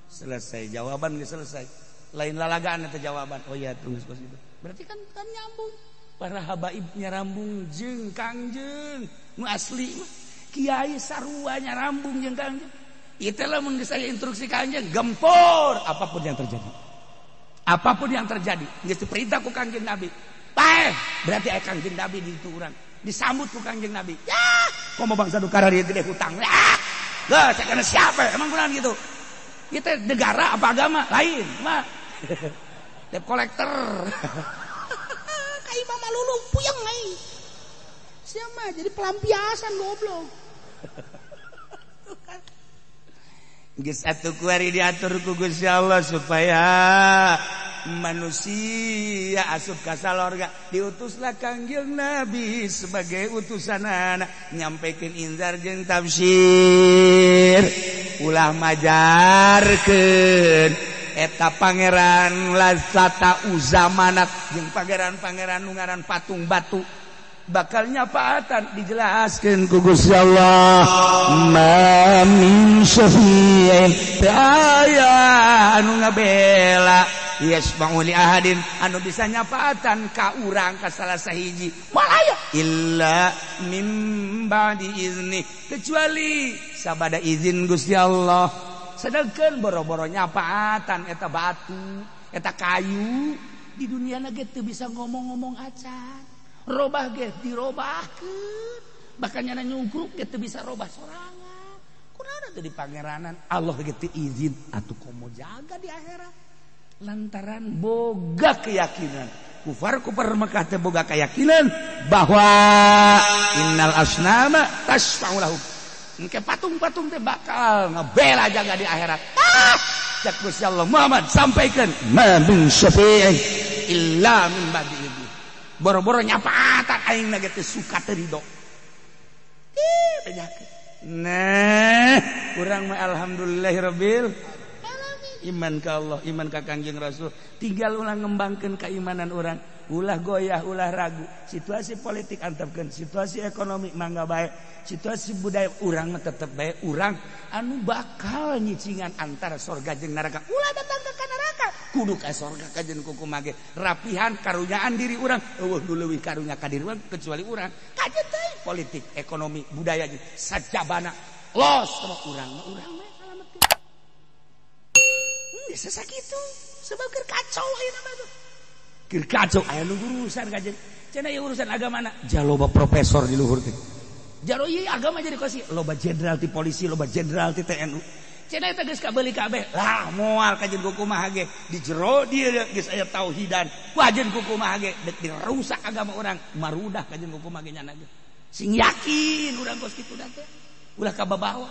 Selesai jawaban geus selesai. Lain lalagaan eta jawaban. Oh iya tunggu kos itu. Berarti kan kan nyambung. Para habaib nyarambung jeung Kangjeng nu asli mah. Kiai sarua nyarambung jeung Kangjeng. Itu lamun geus aya instruksi Kangjeng gempur apapun yang terjadi. Apapun yang terjadi geus diperintah ku Kangjeng Nabi. Paeh, berarti aya Kangjeng Nabi di ditu urang. Disambut ku Kangjeng Nabi. Ya, komo bangsa nu kararieu gede hutang. Ya. Geus kana siapa? Emang kunaon gitu. Kita negara apa agama? Lain, mah. Debt collector. Ka imam malulu puyeng ai. Sia mah jadi pelampiasan goblok. Geus atuh kuari diatur ku Gusti Allah supaya manusia asup ka salorga. Diutuslah Kangjeng Nabi sebagai utusanana nyampaikan inzar jeung tafsir. Ulah majarkeun eta pangeran Lasata Uzamanat jeung pangeran-pangeran nu ngaran patung batu bakal nyapaatan dijelaskeun ku Gusti Allah. Ma min syafi'in aya anu ngabela yasma'u li ahadin anu bisa nyapaatan ka urang ka salah sahiji moal aya illa mim ba'di izni kecuali sabada izin Gusti Allah. Sedengkeun boro-boro nyapaatan eta batu eta kayu di dunia ge teu bisa ngomong-ngomong acan. Robah ge dirobahkeun bahkan nyana nyungkruk ge teu bisa robah sorangan. Kunaon atuh di pangeranan Allah ge teu izin atuh komo jaga di akhirat. Lantaran boga keyakinan kufar-kufar Mekah teh boga keyakinan bahwa innal asnama tasfa'u lahum. Engke patung-patung teh bakal ngebela jaga di akhirat. Ah, cek Gusti Allah Muhammad sampaikan ma min syafi'in illa min ba'di idzni. Boro-boro nyapaatan aing na ge teu suka teu ridho. Ih, penyakit. Nah, urang mah alhamdulillahirabbil alamin. Iman ka Allah, iman ka Kangjeng Rasul. Tinggal ulah ngembangkeun keimanan urang, ulah goyah, ulah ragu. Situasi politik antepkeun, situasi ekonomi mangga bae, situasi budaya urang mah tetep bae urang anu bakal nyicingan antara sorga jeung neraka. Ulah datang ka neraka, Kudu ka sorga kajen kukumaha ge. Rapihan karunyaan diri urang, eueuh nu leuwih karunya ka diri urang kecuali urang. Kajen teh politik, ekonomi, budaya jeung sajabana los sama urang mah urang mah salametkeun. Geus sakitu sebab keur kacau ayeuna mah tuh. Keur kacau aya nu urusan kajen. Cenah ieu urusan agamana jaloba profesor di luhur teh. Jaro ieu agama jadi kosi, loba jenderal ti polisi, loba jenderal ti TNU. Cenah eta geus kabeuli kabeh. Lah moal kajen kukumaha ge di jero dieu geus aya tauhidan. Wajen kukumaha ge deuk dirusak agama urang, marudah kajen kukumaha ge nyana ge. Sing yakin urang kos kitu da teh. Ulah kababawa.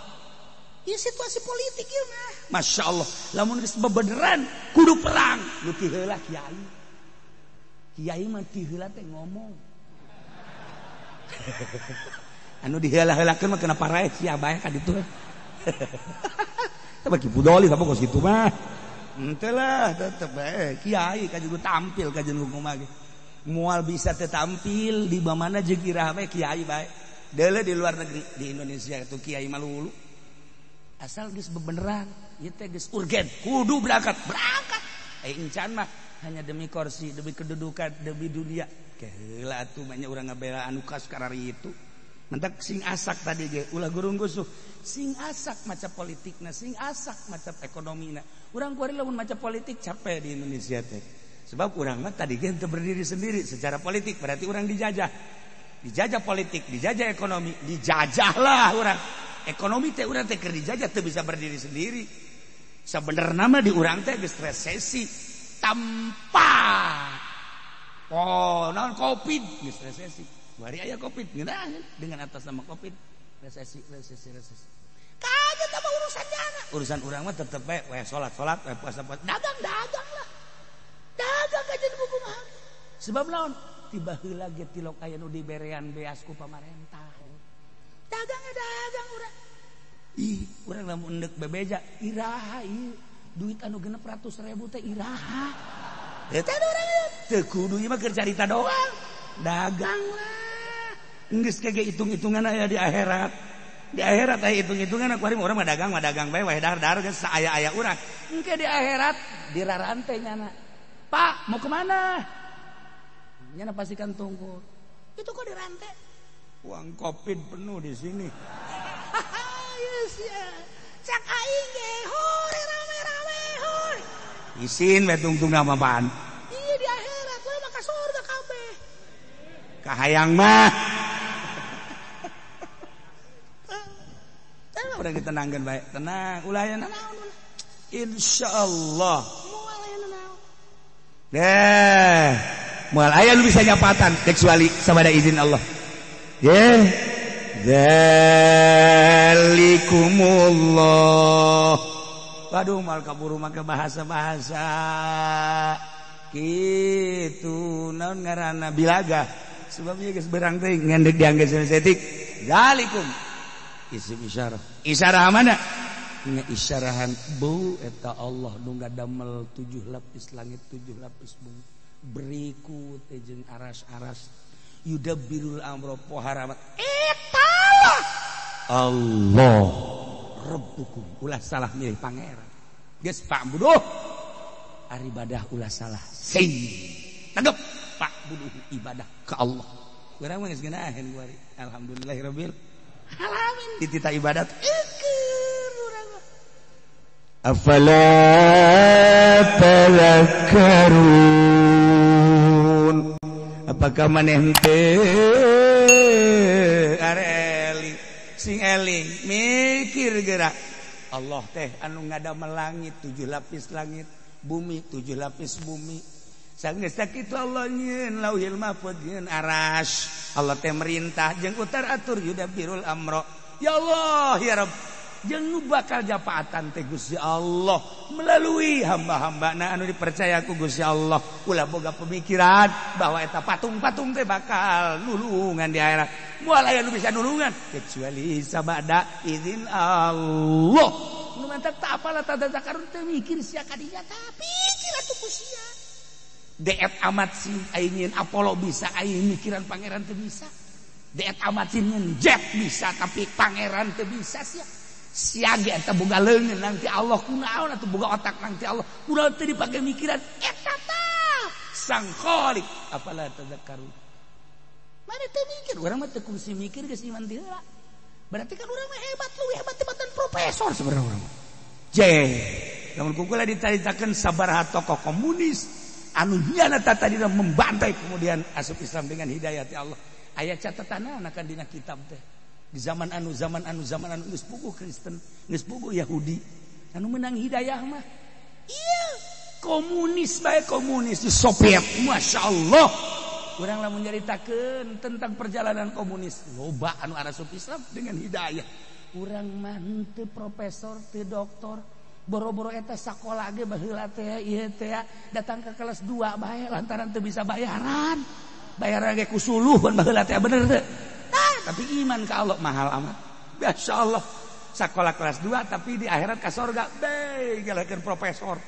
Ieu situasi politik ieu mah. Masya Allah, lamun geus bebeneran kudu perang. Nu ti heula kiai. Kiai mah ti heula teh ngomong. Anu diheula-heulakeun mah kena paraeh sia bae ka ditu. Teh bagi pudoli apa kos kitu mah. Henteu lah tetep bae kiai ka jeung tampil ka jeung kumaha ge. Moal bisa teu tampil di mana jeung iraha bae kiai bae. Deuleu di luar negeri, di Indonesia itu kiai malulu. Asal geus bebeneran, ieu teh geus urgen, kudu berangkat, berangkat. Encan mah hanya demi kursi, demi kedudukan, demi dunia. Keheula atuh banyak urang ngabela anu kas karari itu. Mentak sing asak tadi ge ulah gurung gusuh. Sing asak maca politikna, sing asak maca ekonomina. Urang kuari lamun maca politik capek di Indonesia teh. Sebab urang mah tadi ge teu berdiri sendiri secara politik, berarti urang dijajah. Dijajah politik, dijajah ekonomi, dijajahlah urang. Ekonomi teh urang teh keur dijajah teu bisa berdiri sendiri. Sebenarnya mah di urang teh geus resesi tanpa oh non covid geus resesi. Bari aya covid ngeunaheun dengan atas nama covid resesi resesi resesi. Kaget apa urusan jana? Urusan urang mah tetep bae we salat-salat, we puasa-puasa, dagang-dagang lah. Dagang aja di buku mah. Sebab naon? Tiba heula ge tilok aya nu diberean beas ku pamarentah. Dagang dagang urang. Ih, urang lamun endek bebeja iraha ieu duit anu 600.000 teh iraha. Eta urang teu kudu ieu mah keur carita doang. Dagang lah. Geus kege hitung-hitungan aya di akhirat. Di akhirat aya hitung-hitungan aku hari urang mah dagang bae wae dahar-dahar geus saaya-aya urang. Engke di akhirat dirarante nyana. Pak, mau kemana? Nyana pastikan tunggu. Itu kok dirante? Uang covid penuh di sini. Yes ya. Cak aing ge hore rame-rame hore. Isin we tungtung nama apaan? Iya di akhirat we mah ka surga kabeh. Kahayang mah. Tah urang ditenangkeun bae. Tenang, ulah aya naon ulah. Insyaallah. Moal aya naon. Deh, moal aya nu bisa nyapatan kecuali sabada izin Allah. Ye. Zalikumullah. Waduh mal kaburu make bahasa-bahasa kitu naon ngaranna bilaga. Sebabnya geus berang teh ngendek diangge setik. Zalikum isim isyarah. Isyarah mana? Nya isyarahan bu eta Allah nu ngadamel 7 lapis langit 7 lapis bumi. Beriku teh jeung aras-aras yudabbirul amra poharamat. Eta lah Allah Rabbukum. Ulah salah milih pangeran. Geus Pak Buduh. Ari ibadah ulah salah. Sing tegep Pak Buduh ibadah ke Allah. Urang mah geus ngeunaheun ku ari. Alhamdulillahirabbil alamin. Ditita ibadat eukeun urang mah. Afala tadhakkarun. Apakah maneh henteu are eling sing eling mikir gerak Allah teh anu ngadamel langit 7 lapis langit bumi 7 lapis bumi sanggeus sakitu Allah nyieun lauhil mahfuz nyieun aras Allah teh merintah jeung utar atur yudabbirul amro ya Allah ya Rabb jeung nu bakal japaatan teh Gusti Allah melalui hamba-hambana anu dipercaya ku Gusti Allah ulah boga pemikiran bahwa eta patung-patung teh bakal nulungan di akhirat moal aya nu bisa nulungan kecuali sabada izin Allah nu mantak tak apalah tadazakarun teh mikir sia kadinya tapi pikir atuh ku sia deet amat sih aing nyeun Apollo bisa aing mikiran pangeran teu bisa deet amat sih nyeun jet bisa tapi pangeran teu bisa sia. Siage eta boga leungeun nanti Allah kunaon atuh boga otak nanti Allah. Kunaon teu dipake mikiran eta tah sang Khaliq. Afala tadhakkarun. Mana teu mikir, urang mah teu kursi mikir geus iman ti heula. Berarti kan urang mah hebat leuwih hebat tibatan profesor sebenarnya urang mah. Je, lamun kukula dicaritakeun sabaraha tokoh komunis anu nyana tadina membantai kemudian asup Islam dengan hidayah ti Allah. Aya catatanana kan dina kitab teh. Di zaman anu zaman anu zaman anu geus puguh Kristen, geus puguh Yahudi. Anu menang hidayah mah iya komunis bae komunis di Soviet. Masya Allah. Urang lamun nyaritakeun tentang perjalanan komunis, loba anu arasup Islam dengan hidayah. Urang mah henteu profesor, teu doktor, boro-boro eta sakola ge baheula teh ieu teh datang ke kelas 2 bae lantaran teu bisa bayaran. Bayaran ge ku suluh ban baheula teh bener teu? Nah, tapi iman ka Allah mahal amat. Masyaallah. Sakola kelas 2 tapi di akhirat ka sorga bae galakeun profesor.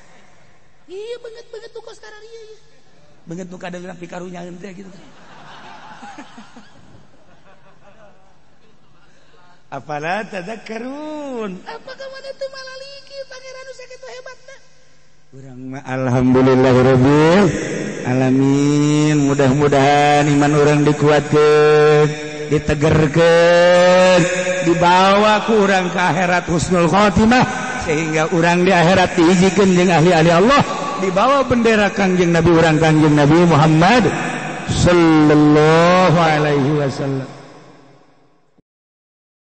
Iya beungeut-beungeut tuh kos sekarang ieu. Beungeut nu kadeuleuh pikarunyaeun teh gitu. Afala tadhakkarun. Apakah mana teu malaliki pangeran nu sakitu hebatna? Urang mah alhamdulillahirabbil alamin. Mudah-mudahan iman urang dikuatkeun, ditegerkeun, dibawa ku urang ke akhirat husnul khotimah sehingga urang di akhirat dihijikeun jeung ahli-ahli Allah, dibawa bendera Kangjeng Nabi urang Kangjeng Nabi Muhammad sallallahu alaihi wasallam.